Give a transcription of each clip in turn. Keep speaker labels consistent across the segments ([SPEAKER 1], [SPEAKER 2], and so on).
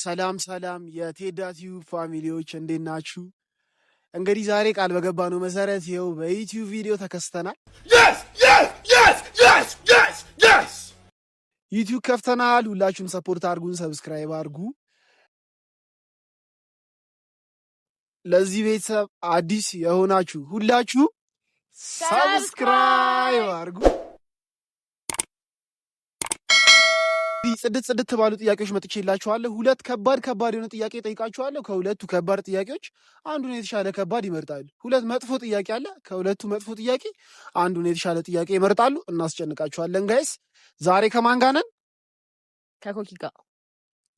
[SPEAKER 1] ሰላም ሰላም የቴዳ ቲዩብ family ዎች እንዴት ናችሁ? እንግዲህ ዛሬ ቃል በገባነው መሰረት ይኸው በዩቲዩብ ቪዲዮ ተከስተናል። ዩቲዩብ ከፍተናል። ሁላችሁም support አድርጉን፣ subscribe አድርጉ። ለዚህ ቤተሰብ አዲስ የሆናችሁ ሁላችሁ subscribe አድርጉ። ጽድት ጽድት ባሉ ጥያቄዎች መጥቼላችኋለሁ። ሁለት ከባድ ከባድ የሆነ ጥያቄ ጠይቃችኋለሁ። ከሁለቱ ከባድ ጥያቄዎች አንዱን የተሻለ ከባድ ይመርጣሉ። ሁለት መጥፎ ጥያቄ አለ። ከሁለቱ መጥፎ ጥያቄ አንዱን የተሻለ ጥያቄ ይመርጣሉ። እናስጨንቃችኋለን guys። ዛሬ ከማን ጋር ነን?
[SPEAKER 2] ከኮኪ ጋር፣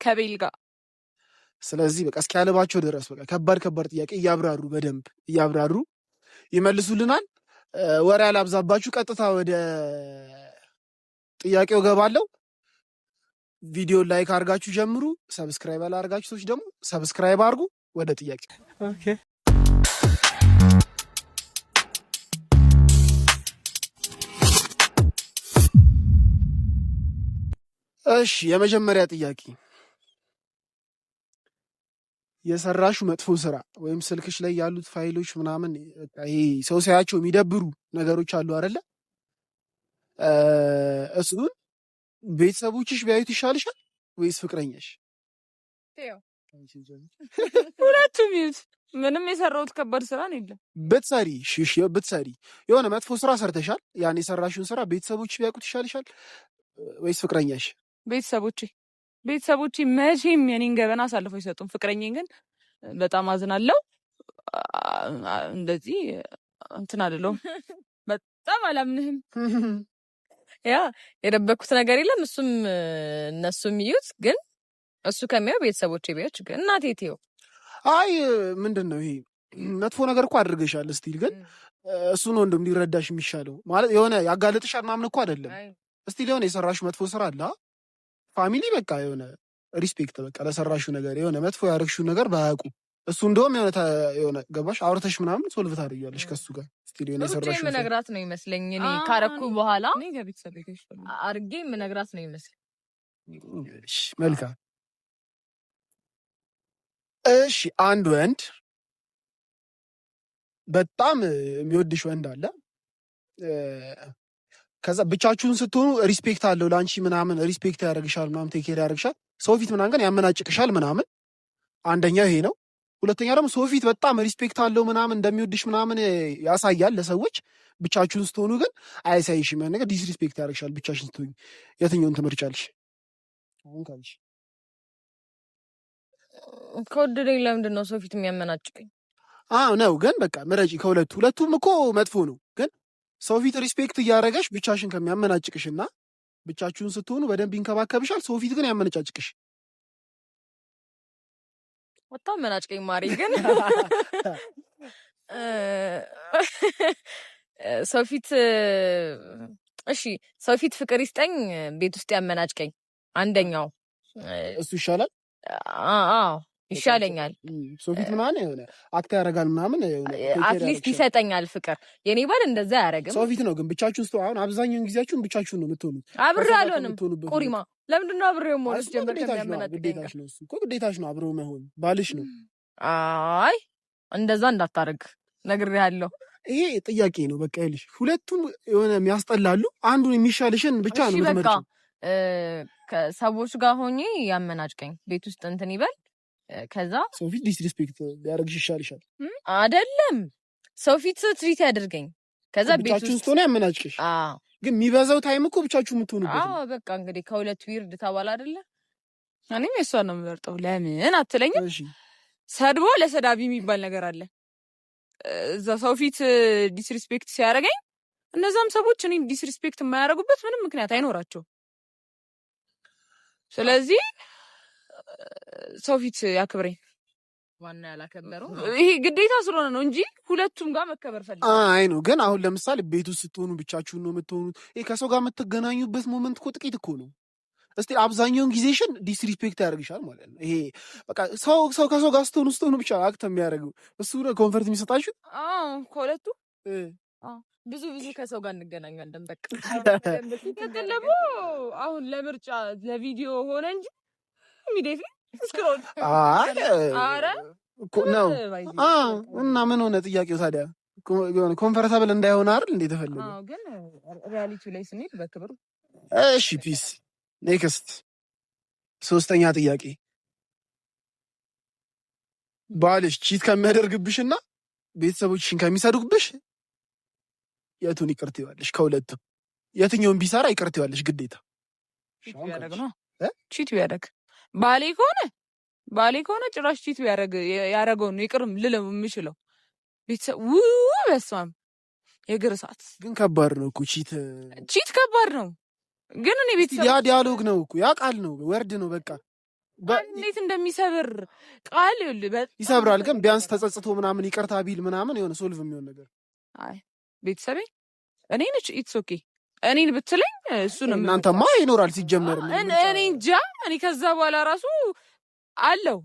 [SPEAKER 2] ከቤል ጋር።
[SPEAKER 1] ስለዚህ በቃ እስኪያለባቸው ድረስ በቃ ከባድ ከባድ ጥያቄ እያብራሩ በደንብ እያብራሩ ይመልሱልናል። ወሬ አላብዛባችሁ፣ ቀጥታ ወደ ጥያቄው ገባለሁ። ቪዲዮ like አድርጋችሁ ጀምሩ። Subscribe ያላደረጋችሁ ሰዎች ደግሞ subscribe አድርጉ። ወደ ጥያቄ። እሺ፣ የመጀመሪያ ጥያቄ የሰራሽው መጥፎ ስራ ወይም ስልክሽ ላይ ያሉት ፋይሎች ምናምን ይሄ ሰው ሲያያቸው የሚደብሩ ነገሮች አሉ አይደለ? እሱን ቤተሰቦችሽ ቢያዩት ይሻልሻል ወይስ ፍቅረኛሽ?
[SPEAKER 2] ሁለቱም ይዩት። ምንም የሰራሁት ከባድ ስራ ነው የለም።
[SPEAKER 1] ብትሰሪ እሺ፣ ብትሰሪ የሆነ መጥፎ ስራ ሰርተሻል። ያን የሰራሽውን ስራ ቤተሰቦችሽ ቢያውቁት ይሻልሻል ወይስ ፍቅረኛሽ?
[SPEAKER 2] ቤተሰቦቼ መቼም የኔን ገበና አሳልፈው አይሰጡም። ፍቅረኛዬን ግን በጣም አዝናለሁ። እንደዚህ እንትን አይደለሁም። በጣም አላምንህም።
[SPEAKER 3] ያ የደበኩት ነገር የለም። እሱም እነሱም ይዩት፣ ግን እሱ ከሚያው ቤተሰቦቼ ቢያዩ ችግር እናቴ ትየው።
[SPEAKER 1] አይ ምንድን ነው ይሄ መጥፎ ነገር እኮ አድርገሻል። Still ግን እሱ ነው እንደውም ሊረዳሽ የሚሻለው። ማለት የሆነ ያጋለጥሻል ምናምን እኮ አይደለም። Still የሆነ የሰራሽ መጥፎ ስራ አለ። Family በቃ የሆነ respect በቃ ለሰራሽው ነገር የሆነ መጥፎ ያደረግሽው ነገር ባያውቁ እሱ እንደውም የሆነ ገባሽ አውርተሽ ምናምን solve ታደርጊያለሽ ከሱ ጋር። Still የሆነ የሰራሽው
[SPEAKER 3] የምነግራት ነው ይመስለኝ። እኔ ካረኩ በኋላ አድርጌ የምነግራት ነው ይመስለኝ።
[SPEAKER 1] መልካም። እሺ፣ አንድ ወንድ በጣም የሚወድሽ ወንድ አለ። ከዛ ብቻችሁን ስትሆኑ respect አለው ለአንቺ ምናምን፣ respect ያደርግሻል ምናምን፣ take care ያደርግሻል። ሰው ፊት ምናምን ግን ያመናጭቅሻል ምናምን። አንደኛው ይሄ ነው። ሁለተኛ ደግሞ ሰው ፊት በጣም respect አለው ምናምን፣ እንደሚወድሽ ምናምን ያሳያል ለሰዎች። ብቻችሁን ስትሆኑ ግን አያሳይሽም። ያን ነገር disrespect ያደርግሻል ብቻሽን ስትሆኑ። የትኛውን ትመርጫለሽ? አሁን ካልሽ
[SPEAKER 3] ከወደደኝ ለምንድን ነው ሰው ፊት የሚያመናጭቀኝ?
[SPEAKER 1] አዎ ነው፣ ግን በቃ ምረጪ ከሁለቱ። ሁለቱም እኮ መጥፎ ነው፣ ግን ሰው ፊት respect እያደረገሽ ብቻሽን ከሚያመናጭቅሽና ብቻችሁን ስትሆኑ በደንብ ይንከባከብሻል፣ ሰው ፊት ግን ያመነጫጭቅሽ።
[SPEAKER 3] አታመናጭቀኝ ማሪ። ግን ሰው ፊት እሺ፣ ሰው ፊት ፍቅር ይስጠኝ፣ ቤት ውስጥ ያመናጭቀኝ። አንደኛው
[SPEAKER 1] እሱ ይሻላል።
[SPEAKER 3] አዎ ይሻለኛል።
[SPEAKER 1] ሰው ፊት ምናምን የሆነ act ያደርጋል ምናምን፣
[SPEAKER 3] at least ይሰጠኛል ፍቅር። የኔ ባል እንደዛ አያደርግም።
[SPEAKER 1] ሰው ፊት ነው ግን ብቻችሁን ስትሆኑ፣ አሁን አብዛኛውን ጊዜያችሁን ብቻችሁን ነው የምትሆኑት።
[SPEAKER 3] አብሬ አልሆንም። ቁሪማ ለምንድን ነው አብሬው መሆን? ጀምር ከሚያመናጭቀኝ
[SPEAKER 1] ጋር እኮ ግዴታሽ ነው አብሬው መሆን፣ ባልሽ ነው።
[SPEAKER 3] አይ እንደዛ እንዳታደርግ ነግሬሃለሁ።
[SPEAKER 1] ይሄ ጥያቄ ነው በቃ ይኸውልሽ፣ ሁለቱም የሆነ የሚያስጠላሉ። አንዱን የሚሻልሽን ብቻ ነው የምትመርጪው።
[SPEAKER 3] ከሰዎች ጋር ሆኜ ያመናጭቀኝ፣ ቤት ውስጥ እንትን ይበል። ከዛ
[SPEAKER 1] ሰው ፊት disrespect ቢያደርግሽ ይሻልሻል።
[SPEAKER 3] አይደለም ሰው ፊት treat ያደርገኝ፣ ከዛ ቤት
[SPEAKER 1] ብቻችሁን ስትሆኑ ያመናጭቅሽ። ግን የሚበዛው time እኮ ብቻችሁ የምትሆኑበት ነው።
[SPEAKER 3] በቃ እንግዲህ ከሁለት weird ተባለ አይደለ?
[SPEAKER 2] እኔም የእሷን ነው የምመርጠው። ለምን አትለኝም? ሰድቦ ለሰዳቢ የሚባል ነገር አለ። እዛ ሰው ፊት disrespect ሲያደርገኝ እነዛም ሰዎች እኔን disrespect የማያደርጉበት ምንም ምክንያት አይኖራቸውም። ስለዚህ ሰው ፊት ያክብረኝ።
[SPEAKER 3] ዋና ያላከበረው
[SPEAKER 2] ይሄ ግዴታ ስለሆነ ነው እንጂ ሁለቱም ጋር መከበር ፈልግ።
[SPEAKER 1] አይ ነው ግን አሁን ለምሳሌ ቤቱ ስትሆኑ ብቻችሁን ነው የምትሆኑት። ይሄ ከሰው ጋር የምትገናኙበት moment እኮ ጥቂት እኮ ነው። እስቲ አብዛኛውን ጊዜሽን disrespect ያደርግሻል ማለት ነው። ይሄ በቃ ሰው ሰው ከሰው ጋር ስትሆኑ ብቻ act የሚያደርገው እሱ ነው comfort የሚሰጣችሁ።
[SPEAKER 2] አዎ ከሁለቱ
[SPEAKER 3] ብዙ ብዙ ከሰው ጋር እንገናኛለን። በቃ
[SPEAKER 2] ሲቀጥል ደግሞ አሁን ለምርጫ ለቪዲዮ ሆነ እንጂ immediately Scroll.
[SPEAKER 1] አይ
[SPEAKER 2] ኧረ
[SPEAKER 1] እኮ ነው እና ምን ሆነ ጥያቄው ታዲያ? የሆነ comfortable እንዳይሆን አይደል እንዴ ተፈለገ?
[SPEAKER 2] አዎ፣ ግን reality ላይ ስንሄድ በክብር።
[SPEAKER 1] እሺ፣ peace። Next፣ ሶስተኛ ጥያቄ፣ ባልሽ cheat ከሚያደርግብሽና ቤተሰቦችሽን ከሚሰድቡብሽ የቱን ይቅር ትይዋለሽ? ከሁለቱም የትኛውን ቢሰራ ይቅር ትይዋለሽ? ግዴታ
[SPEAKER 2] Cheat ቢያደርግ ነው።
[SPEAKER 1] እ?
[SPEAKER 2] Cheat ቢያደርግ፣ ባሌ ከሆነ ጭራሽ cheat ቢያደርግ ያደረገውን ነው ይቅርም ልለው የምችለው። ቤተሰብ ው በስመ አብ፣ የእግር እሳት።
[SPEAKER 1] ግን ከባድ ነው እኮ cheat።
[SPEAKER 2] Cheat ከባድ ነው፣ ግን እኔ ቤተሰብ
[SPEAKER 1] ያ dialogue ነው እኮ፣ ያ ቃል ነው፣ word ነው በቃ።
[SPEAKER 2] እንዴት እንደሚሰብር ቃል፣ ይኸውልህ፣ በጣም
[SPEAKER 1] ይሰብራል። ግን ቢያንስ ተጸጽቶ ምናምን ይቅርታ ቢል ምናምን የሆነ solve የሚሆን ነገር።
[SPEAKER 2] አይ፣ ቤተሰቤ እኔ ነች፣ it's okay እኔን ብትለኝ እሱ ነው።
[SPEAKER 1] እናንተማ ይኖራል ሲጀመር። ምን ምርጫ?
[SPEAKER 2] እኔ እንጃ፣ እኔ ከዛ በኋላ ራሱ አለው፣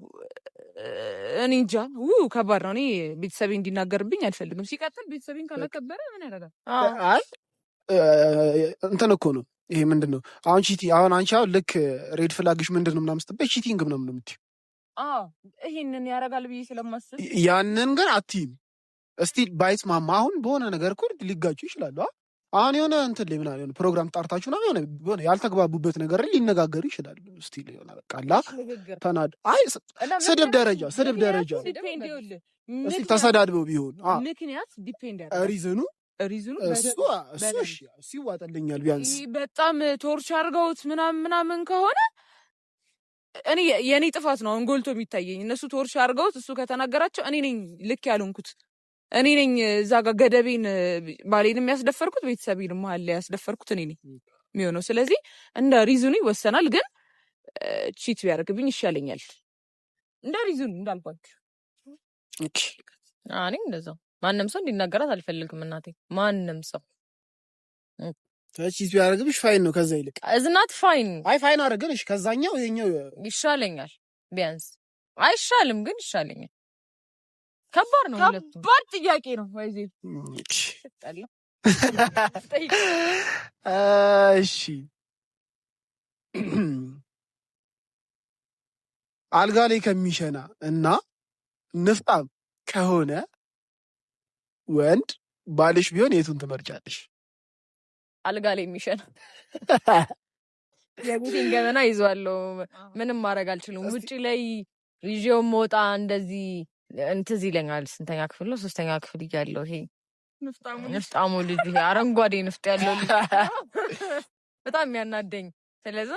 [SPEAKER 2] እኔ እንጃ፣ ው ከባድ ነው። እኔ ቤተሰቤ እንዲናገርብኝ አልፈልግም። ሲቀጥል ቤተሰቤን ካላከበረ ምን ያደርጋል?
[SPEAKER 1] አይ እንትን እኮ ነው ይሄ፣ ምንድን ነው አሁን cheat፣ አሁን አንቺ አሁን ልክ red flag ሽ ምንድን ነው ምናምን ስትባይ cheating ምናምን ነው የምትይው።
[SPEAKER 2] አዎ፣ ይሄንን ያደርጋል ብዬ ስለማስብ።
[SPEAKER 1] ያንን ግን አትይም። እስቲ ባይስማማ፣ አሁን በሆነ ነገር እኮ ሊጋጩ ይችላሉ። አሁን የሆነ እንትን ላይ ምናምን የሆነ ፕሮግራም ጠርታችሁ ምናምን የሆነ ያልተግባቡበት ነገር ላይ ሊነጋገሩ ይችላሉ። እስቲ የሆነ በቃ አላ
[SPEAKER 2] ንግግር
[SPEAKER 1] ተናድ አይ ስድብ ደረጃ፣ ስድብ ደረጃ
[SPEAKER 2] Depend፣ ይኸውልህ፣
[SPEAKER 1] እስቲ
[SPEAKER 2] ምክንያት
[SPEAKER 1] ተሰዳድበው ቢሆን
[SPEAKER 2] ምክንያት depend ያደርጋል።
[SPEAKER 1] Reason ኑ
[SPEAKER 2] Reason ኑ
[SPEAKER 1] እሱ እሱ እሺ፣ እሱ ይዋጠልኛል ቢያንስ።
[SPEAKER 2] ይህ በጣም torture አድርገውት ምናምን ምናምን ከሆነ እኔ የእኔ ጥፋት ነው አሁን ጎልቶ የሚታየኝ። እነሱ torture አድርገውት እሱ ከተናገራቸው እኔ ነኝ ልክ ያልሆንኩት። እኔ ነኝ እዛ ጋር ገደቤን፣ ባሌንም ያስደፈርኩት፣ ቤተሰቤንም መሀል ላይ ያስደፈርኩት እኔ ነኝ የሚሆነው። ስለዚህ እንደ reason ኑ ይወሰናል። ግን cheat ቢያደርግብኝ ይሻለኛል። እንደ reason ኑ እንዳልኳችሁ።
[SPEAKER 1] Okay።
[SPEAKER 3] እኔ እንደዛው ማንም ሰው እንዲናገራት አልፈልግም እናቴ፣ ማንም ሰው።
[SPEAKER 1] Cheat ቢያደርግብሽ fine ነው ከዛ ይልቅ።
[SPEAKER 3] It's not fine.
[SPEAKER 1] አይ፣ fine አደረገን፣ እሺ፣ ከዛኛው ይሄኛው
[SPEAKER 3] ይሻለኛል ቢያንስ። አይሻልም ግን ይሻለኛል። ከባድ ነው ሁለቱም።
[SPEAKER 2] ከባድ ጥያቄ ነው። ይዜ
[SPEAKER 1] Okay። እሺ፣ አልጋ ላይ ከሚሸና እና ንፍጣም ከሆነ ወንድ ባልሽ ቢሆን የቱን ትመርጫለሽ?
[SPEAKER 3] አልጋ ላይ የሚሸና። የቤቴን ገበና ይዟለሁ። ምንም ማድረግ አልችልም። ውጭ ላይ ይዤው መውጣ እንደዚህ እንትዝ ይለኛል። ስንተኛ ክፍል ነው? ሶስተኛ ክፍል እያለሁ ይሄ ንፍጣሙ ልጅ፣ ይሄ አረንጓዴ ንፍጥ ያለው ልጅ በጣም የሚያናደኝ። ስለዛ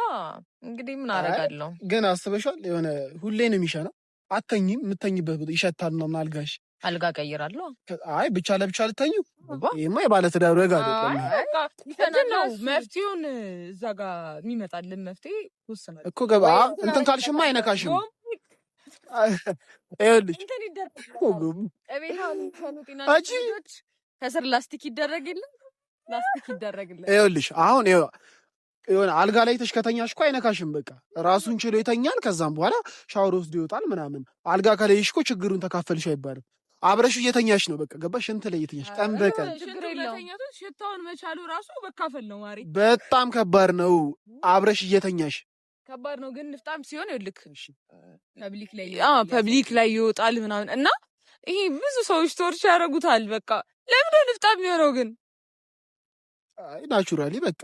[SPEAKER 3] እንግዲህ ምን አደርጋለሁ?
[SPEAKER 1] ግን አስበሻል? የሆነ ሁሌ ነው የሚሸናው። አተኝም፣ የምተኝበት ቦታ ይሸታል ምናምን አልጋሽ።
[SPEAKER 3] አልጋ ቀይራለሁ።
[SPEAKER 1] አይ፣ ብቻ ለብቻ ልተኙ። ይሄማ የባለትዳር ወግ አይደለም።
[SPEAKER 2] እንትን ነው መፍትሄውን፣ እዛ ጋር የሚመጣልን መፍትሄ ወስናል።
[SPEAKER 1] እኮ ገባ እንትን ካልሽማ አይነካሽም። ይኸውልሽ
[SPEAKER 3] እንትን ይደረግ እቤት አሁን የሚሸኑ ጤና
[SPEAKER 1] አንቺ
[SPEAKER 3] ልጆች ከስር ላስቲክ ይደረግ የለም፣ ላስቲክ ይደረግለት።
[SPEAKER 1] ይኸውልሽ፣ አሁን የሆነ አልጋ ላይ ተሽከተኛሽ እኮ አይነካሽም። በቃ ራሱን ችሎ ይተኛል። ከዛም በኋላ ሻወር ወስዶ ይወጣል ምናምን። አልጋ ከሌለሽ እኮ ችግሩን ተካፈልሽ አይባልም። አብረሽ እየተኛሽ ነው። በቃ ገባሽ? ሽንት ላይ እየተኛሽ ቀን በቀን።
[SPEAKER 2] ችግር የለውም። ሽታውን መቻሉ ራሱ መካፈል ነው ማሪ።
[SPEAKER 1] በጣም ከባድ ነው። አብረሽ እየተኛሽ።
[SPEAKER 2] ከባድ ነው። ግን ንፍጣም ሲሆን ይኸውልህ
[SPEAKER 3] Public ላይ
[SPEAKER 2] Public ላይ ይወጣል ምናምን እና ይሄ ብዙ ሰዎች torture ያደርጉታል። በቃ ለምን ነው ንፍጣም የሚሆነው ግን?
[SPEAKER 1] አይ፣ naturally በቃ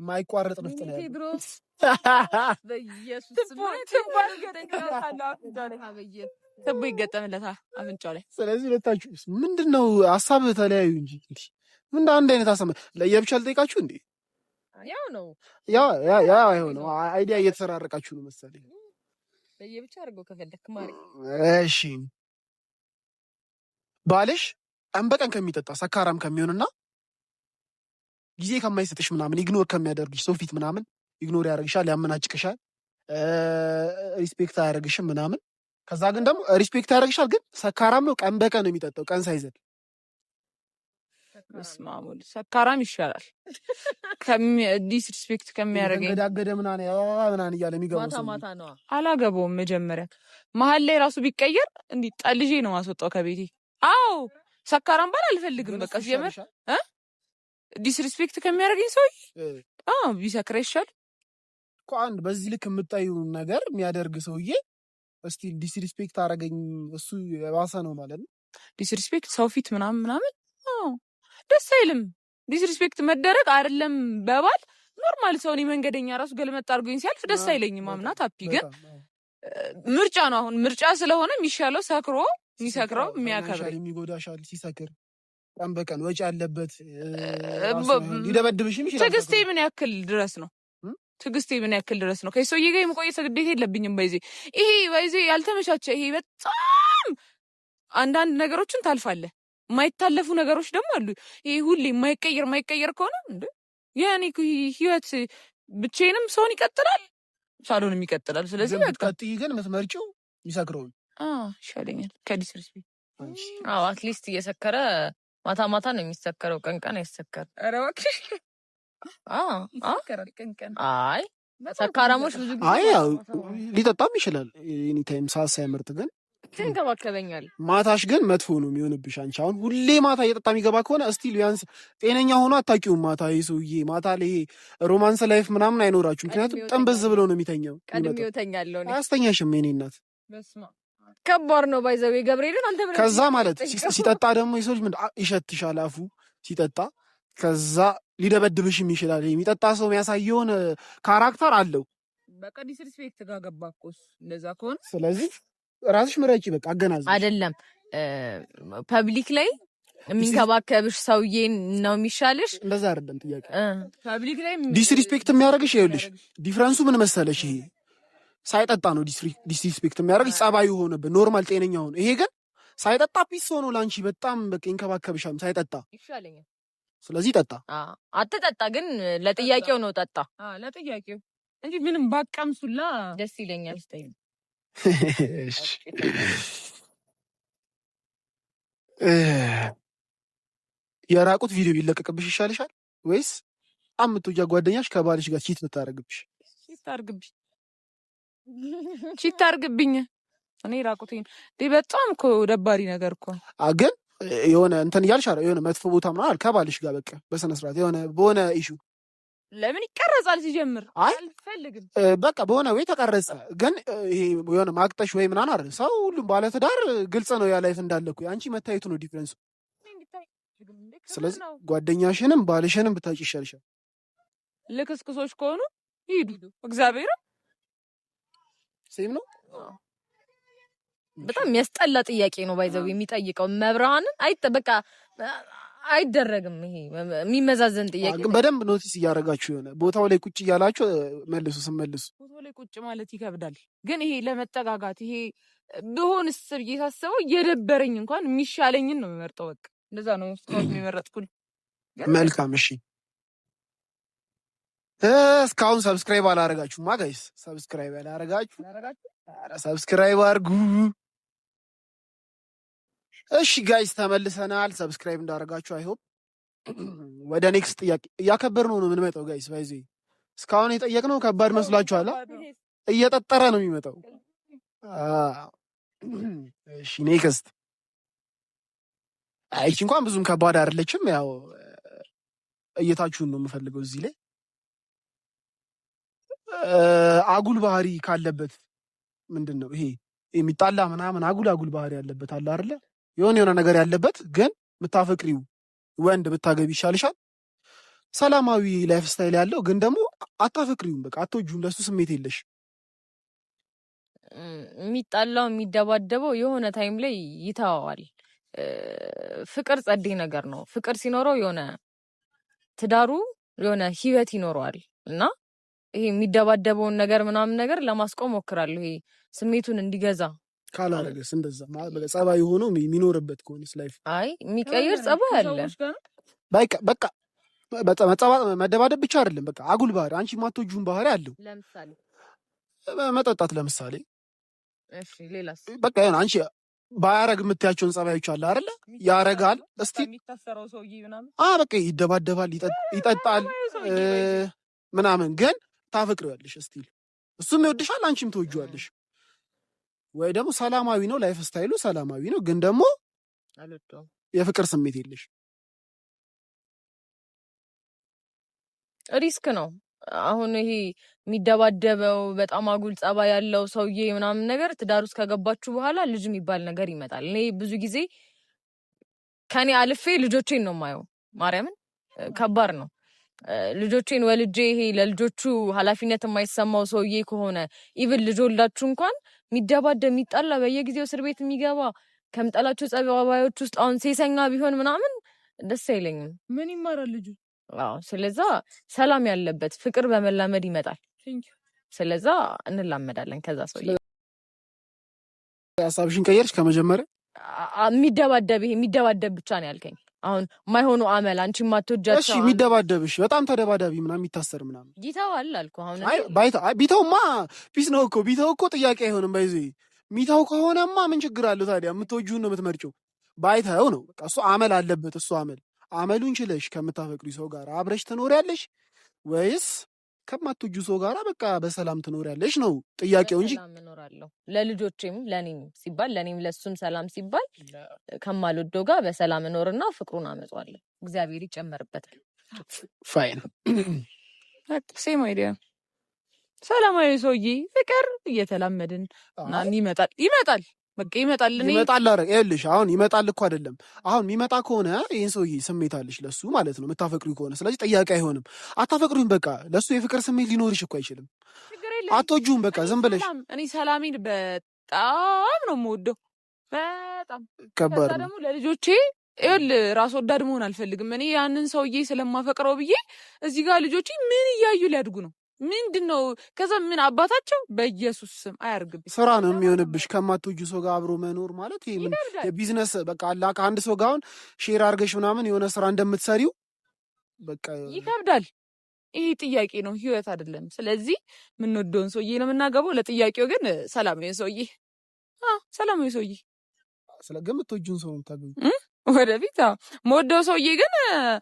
[SPEAKER 1] የማይቋረጥ ንፍጥ ነው ያለው።
[SPEAKER 3] ቴድሮስ በኢየሱስ
[SPEAKER 2] ትቦ ይገጠምለታል አፍንጫው ላይ።
[SPEAKER 1] ስለዚህ ሁለታችሁ ምንድን ነው ሀሳብ ተለያዩ እንጂ ምን አንድ አይነት ሀሳብ ለየብቻ ልጠይቃችሁ እንዴ?
[SPEAKER 3] ያው ነው።
[SPEAKER 1] ያ አይሆነው idea እየተሰራረቃችሁ ነው መሰለኝ።
[SPEAKER 3] ለየብቻ አድርገው ከፈለክ ማሪ።
[SPEAKER 1] እሺ፣ ባልሽ ቀን በቀን ከሚጠጣ፣ ሰካራም ከሚሆንና ጊዜ ከማይሰጥሽ ምናምን፣ ignore ከሚያደርግሽ፣ ሰው ፊት ምናምን ignore ያደርግሻል፣ ያመናጭቅሻል፣ respect አያደርግሽም ምናምን። ከዛ ግን ደግሞ respect ያደርግሻል፣ ግን ሰካራም ነው፣ ቀን በቀን ነው የሚጠጣው፣ ቀን ሳይዘል።
[SPEAKER 2] በስመ አብ ወልድ፣ ሰካራም ይሻላል disrespect ከሚያደርገኝ።
[SPEAKER 1] ገዳገደ ምናምን ምናምን እያለ የሚገባው
[SPEAKER 3] ማታ
[SPEAKER 1] ሰውዬ።
[SPEAKER 3] ማታ ነዋ።
[SPEAKER 2] አላገባውም። መጀመሪያ መሀል ላይ ራሱ ቢቀየር እንዲህ ጠልዤ ነው ማስወጣው ከቤቴ። አዎ፣ ሰካራም ባል አልፈልግም።
[SPEAKER 1] ግን
[SPEAKER 2] በቃ
[SPEAKER 1] እሱ
[SPEAKER 2] ሲጀመር
[SPEAKER 1] ይሻልሻል?
[SPEAKER 2] Disrespect ከሚያደርገኝ ሰውዬ
[SPEAKER 1] እ
[SPEAKER 2] አዎ፣ ቢሰክር ይሻል።
[SPEAKER 1] እኮ አንድ በዚህ ልክ የምታዩ ነገር የሚያደርግ ሰውዬ። እስቲ disrespect አረገኝ እሱ የባሰ ነው ማለት ነው።
[SPEAKER 2] Disrespect ሰው ፊት ምናምን ምናምን ደስ አይልም። Disrespect መደረግ አይደለም በባል normal ሰው፣ እኔ መንገደኛ ራሱ ገልመጥ አድርጎኝ ሲያልፍ ደስ አይለኝም። አምናት happy ግን ምርጫ ነው። አሁን ምርጫ ስለሆነ የሚሻለው ሰክሮ የሚሰክረው የሚያከብረኝ
[SPEAKER 1] የሚጎዳሻል ሲሰክር ቀን በቀን ወጪ ያለበት ሊደበድብሽም ይችላል።
[SPEAKER 2] ትዕግስቴ ምን ያክል ድረስ ነው? ትዕግስቴ ምን ያክል ድረስ ነው? ከሰውዬ ጋር የመቆየት ግዴታ የለብኝም። By the way ይሄ by the way ያልተመቻቸ ይሄ በጣም አንዳንድ ነገሮችን ታልፋለህ። የማይታለፉ ነገሮች ደግሞ አሉ። ይሄ ሁሌ የማይቀየር የማይቀየር ከሆነ እንደ የእኔ ህይወት ብቻዬንም ሰውን ይቀጥላል፣ ሳሎንም ይቀጥላል። ስለዚህ
[SPEAKER 1] በቃ ቀጥይ፣ ግን የምትመርጪው የሚሰክረውን
[SPEAKER 2] ይሻለኛል ከ disrespect።
[SPEAKER 3] አዎ፣ at least እየሰከረ ማታ ማታ ነው የሚሰከረው፣ ቀን ቀን አይሰከርም።
[SPEAKER 2] ኧረ እባክሽ ይሰከራል ቀን ቀን።
[SPEAKER 3] አይ ሰካራሞች ብዙ ጊዜ
[SPEAKER 1] አይ ያው ሊጠጣም ይችላል anytime ሰዓት ሳይመርጥ፣ ግን
[SPEAKER 3] ትንከባከበኛል።
[SPEAKER 1] ማታሽ ግን መጥፎ ነው የሚሆንብሽ። አንቺ አሁን ሁሌ ማታ እየጠጣ የሚገባ ከሆነ still ቢያንስ ጤነኛ ሆኖ አታውቂውም። ማታ ይሄ ሰውዬ ማታ ላይ romance life ምናምን አይኖራችሁ። ምክንያቱም ጠንበዝ ብሎ ነው የሚተኛው።
[SPEAKER 3] ቀድሜው እተኛለሁ እኔ።
[SPEAKER 1] አያስተኛሽም የኔ እናት።
[SPEAKER 3] ከባድ ነው by the way ገብርኤልን አንተ ብለህ
[SPEAKER 1] ከዛ ማለት ሲጠጣ ደግሞ የሰው ልጅ ይሸትሻል አፉ ሲጠጣ። ከዛ ሊደበድብሽም ይችላል። የሚጠጣ ሰው የሚያሳየውን character አለው።
[SPEAKER 2] በቃ disrespect ጋር ገባ እኮ እሱ እንደዛ ከሆነ።
[SPEAKER 1] ስለዚህ ራስሽ ምረጪ። በቃ አገናዝበሽ።
[SPEAKER 3] አይደለም፣ public ላይ የሚንከባከብሽ ሰውዬ ነው የሚሻልሽ።
[SPEAKER 1] እንደዛ አይደለም ጥያቄ።
[SPEAKER 2] Public ላይ
[SPEAKER 1] Disrespect የሚያደርግሽ ይኸውልሽ፣ difference ኡ ምን መሰለሽ? ይሄ ሳይጠጣ ነው disrespect የሚያደርግሽ፣ ጸባዩ ሆነበት normal ጤነኛ ሆኖ። ይሄ ግን ሳይጠጣ peace ሆኖ ለአንቺ በጣም በቃ ይንከባከብሻል ሳይጠጣ።
[SPEAKER 3] ይሻለኛል።
[SPEAKER 1] ስለዚህ ጠጣ።
[SPEAKER 3] አትጠጣ ግን ለጥያቄው ነው ጠጣ።
[SPEAKER 2] ለጥያቄው እንጂ ምንም ባቀምሱላ
[SPEAKER 3] ደስ ይለኛል።
[SPEAKER 1] እሺ፣ የራቁት ቪዲዮ ቢለቀቅብሽ ይሻልሻል ወይስ የምትወጃት ጓደኛሽ ከባልሽ ጋር cheat ብታደርግብሽ?
[SPEAKER 2] Cheat ታርግብኝ፣ Cheat ታርግብኝ። እኔ ራቁቴን እንዴ! በጣም እኮ ደባሪ ነገር እኮ።
[SPEAKER 1] ግን የሆነ እንትን እያልሽ የሆነ መጥፎ ቦታ ምናምን ከባልሽ ጋር በቃ በስነ ስርዓት የሆነ በሆነ issue
[SPEAKER 2] ለምን ይቀረጻል? ሲጀምር
[SPEAKER 1] አይ
[SPEAKER 2] አልፈልግም።
[SPEAKER 1] በቃ በሆነ ወይ ተቀረጸ፣ ግን ይሄ የሆነ ማቅጠሽ ወይ ምናምን አይደል። ሰው ሁሉም ባለትዳር ግልጽ ነው ያ life እንዳለ እኮ አንቺ መታየቱ ነው difference ኡ። ስለዚህ ጓደኛሽንም ባልሽንም ብታጭ ይሻልሻል።
[SPEAKER 2] ልክስክሶች ከሆኑ ይሂዱ። እግዚአብሔር
[SPEAKER 1] Same ነው።
[SPEAKER 3] በጣም የሚያስጠላ ጥያቄ ነው። By the way የሚጠይቀው መብርሃንን አይ በቃ አይደረግም። ይሄ የሚመዛዘን ጥያቄ
[SPEAKER 1] ግን በደንብ notice እያደረጋችሁ የሆነ ቦታው ላይ ቁጭ እያላችሁ መልሱ ስመልሱ።
[SPEAKER 2] ቦታው ላይ ቁጭ ማለት ይከብዳል። ግን ይሄ ለመጠጋጋት ይሄ ብሆንስ ብዬ ሳስበው እየደበረኝ እንኳን የሚሻለኝን ነው የምመርጠው። በቃ እንደዛ ነው እስካሁን የመረጥኩት።
[SPEAKER 1] መልካም እሺ። እስካሁን subscribe አላረጋችሁማ guys? Subscribe ያላረጋችሁ subscribe አድርጉ። እሺ guys ተመልሰናል። Subscribe እንዳደረጋችሁ I hope። ወደ next ጥያቄ እያከበር ነው የምንመጣው guys። By the way እስካሁን የጠየቅነው ከባድ መስሏችኋል? እየጠጠረ ነው የሚመጣው። እሺ next። አይቺ እንኳን ብዙም ከባድ አይደለችም። ያው እይታችሁን ነው የምፈልገው እዚህ ላይ። አጉል ባህሪ ካለበት ምንድን ነው ይሄ የሚጣላ ምናምን አጉል አጉል ባህሪ ያለበት አለ አይደለ? የሆነ የሆነ ነገር ያለበት ግን የምታፈቅሪው ወንድ ብታገቢ ይሻልሻል? ሰላማዊ lifestyle ያለው ግን ደግሞ አታፈቅሪውም፣ በቃ አትወጂውም፣ ለሱ ስሜት የለሽ።
[SPEAKER 3] የሚጣላው የሚደባደበው የሆነ time ላይ ይተዋዋል። ፍቅር ጸዴ ነገር ነው። ፍቅር ሲኖረው የሆነ ትዳሩ የሆነ ህይወት ይኖረዋል እና ይሄ የሚደባደበውን ነገር ምናምን ነገር ለማስቆም ሞክራለሁ። ይሄ ስሜቱን እንዲገዛ
[SPEAKER 1] ካላረገስ እንደዛ ጸባይ ሆኖ የሚኖርበት ከሆነስ life?
[SPEAKER 3] አይ የሚቀይር ጸባይ አለ።
[SPEAKER 1] በቃ በቃ መደባደብ ብቻ አይደለም። በቃ አጉል ባህሪ፣ አንቺ የማትወጂውን ባህሪ አለው።
[SPEAKER 3] ለምሳሌ
[SPEAKER 1] መጠጣት ለምሳሌ።
[SPEAKER 3] እሺ ሌላስ?
[SPEAKER 1] በቃ የሆነ አንቺ ባያረግ የምትያቸውን ጸባዮች አለ አይደለ? ያረጋል። እስቲ
[SPEAKER 2] የሚታሰረው ሰውዬ ምናምን
[SPEAKER 1] በቃ ይደባደባል፣ ይጠጣል ምናምን፣ ግን ታፈቅሪዋለሽ still እሱም ይወድሻል፣ አንቺም ትወጂዋለሽ። ወይ ደግሞ ሰላማዊ ነው lifestyle ኡ፣ ሰላማዊ ነው፣ ግን ደግሞ የፍቅር ስሜት የለሽ።
[SPEAKER 3] Risk ነው። አሁን ይሄ የሚደባደበው በጣም አጉል ጸባይ ያለው ሰውዬ ምናምን ነገር ትዳር ውስጥ ከገባችሁ በኋላ ልጅ የሚባል ነገር ይመጣል። እኔ ብዙ ጊዜ ከኔ አልፌ ልጆቼን ነው የማየው። ማርያምን ከባድ ነው። ልጆቼን ወልጄ ይሄ ለልጆቹ ኃላፊነት የማይሰማው ሰውዬ ከሆነ፣ even ልጅ ወልዳችሁ እንኳን የሚደባደብ፣ የሚጣላ፣ በየጊዜው እስር ቤት የሚገባ፣ ከምጠላቸው ጸባዮች ውስጥ አሁን ሴሰኛ ቢሆን ምናምን ደስ አይለኝም።
[SPEAKER 2] ምን ይማራል ልጁ?
[SPEAKER 3] አዎ፣ ስለዛ ሰላም ያለበት ፍቅር በመላመድ ይመጣል። ስለዛ እንላመዳለን ከዛ ሰውዬ።
[SPEAKER 1] ሀሳብሽን ቀየርሽ ከመጀመሪያ?
[SPEAKER 3] የሚደባደብ፣ ይሄ የሚደባደብ ብቻ ነው ያልከኝ። አሁን የማይሆኑ አመል አንቺ የማትወጃቸው።
[SPEAKER 1] እሺ፣ የሚደባደብሽ፣ በጣም ተደባዳቢ ምናምን፣ የሚታሰር ምናምን።
[SPEAKER 3] ይተዋል አልኩ አሁን።
[SPEAKER 1] አይ ባይታ፣ አይ ቢተውማ peace ነው እኮ። ቢተው እኮ ጥያቄ አይሆንም። by the way ሚተው ከሆነማ ምን ችግር አለው ታዲያ? የምትወጂውን ነው የምትመርጪው። ባይተው ነው በቃ፣ እሱ አመል አለበት። እሱ አመሉን ችለሽ ከምታፈቅሪ ሰው ጋር አብረሽ ትኖሪያለሽ ወይስ ከማትወጂው ሰው ጋር በቃ በሰላም ትኖሪያለሽ ነው ጥያቄው እንጂ።
[SPEAKER 3] በሰላም እኖራለሁ። ለልጆቼም ለኔም ሲባል፣ ለኔም ለሱም ሰላም ሲባል ከማልወደው ጋር በሰላም እኖርና ፍቅሩን አመጣዋለሁ። እግዚአብሔር ይጨመርበታል።
[SPEAKER 1] Fine።
[SPEAKER 2] Same idea። ሰላማዊ ሰውዬ፣ ፍቅር እየተላመድን ምናምን ይመጣል፣ ይመጣል፣ በቃ ይመጣል። እኔ
[SPEAKER 1] ይመጣል። አረ ይኸውልሽ፣ አሁን ይመጣል እኮ አይደለም። አሁን የሚመጣ ከሆነ ይህን ሰውዬ ስሜት አለሽ ለሱ ማለት ነው፣ የምታፈቅሪው ከሆነ። ስለዚህ ጥያቄ አይሆንም። አታፈቅሪውም፣ በቃ ለሱ የፍቅር ስሜት ሊኖርሽ እኮ አይችልም።
[SPEAKER 2] ችግር የለም።
[SPEAKER 1] አትወጂውም፣ በቃ
[SPEAKER 2] እኔ
[SPEAKER 1] ዝም ብለሽ።
[SPEAKER 2] ሰላም፣ እኔ ሰላሜን በጣም ነው የምወደው፣ በጣም።
[SPEAKER 1] ከባድ
[SPEAKER 2] ከዛ
[SPEAKER 1] ነው።
[SPEAKER 2] ደግሞ ለልጆቼ፣ ይኸውልህ፣ ራስ ወዳድ መሆን አልፈልግም። እኔ ያንን ሰውዬ ስለማፈቅረው ብዬ እዚህ ጋር ልጆቼ ምን እያዩ ሊያድጉ ነው? ምንድን ነው? ከዛ ምን አባታቸው፣ በኢየሱስ ስም አያርግብኝ።
[SPEAKER 1] ስራ ነው የሚሆንብሽ። ከማትወጂው ሰው ጋር አብሮ መኖር ማለት ይሄ ምን
[SPEAKER 2] ይከብዳል።
[SPEAKER 1] የቢዝነስ በቃ አላ ከአንድ ሰው ጋር አሁን share አድርገሽ ምናምን የሆነ ስራ እንደምትሰሪው በቃ።
[SPEAKER 2] ይከብዳል። ይሄ ጥያቄ ነው፣ ህይወት አይደለም። ስለዚህ የምንወደውን ሰውዬ ነው የምናገባው። ለጥያቄው ግን ሰላማዊ ሰውዬ፣ አዎ፣ ሰላማዊ ሰውዬ።
[SPEAKER 1] ስለ ግን የምትወጂውን ሰው ነው የምታገቢው።
[SPEAKER 2] ወደፊት አዎ። የምወደው ሰውዬ ግን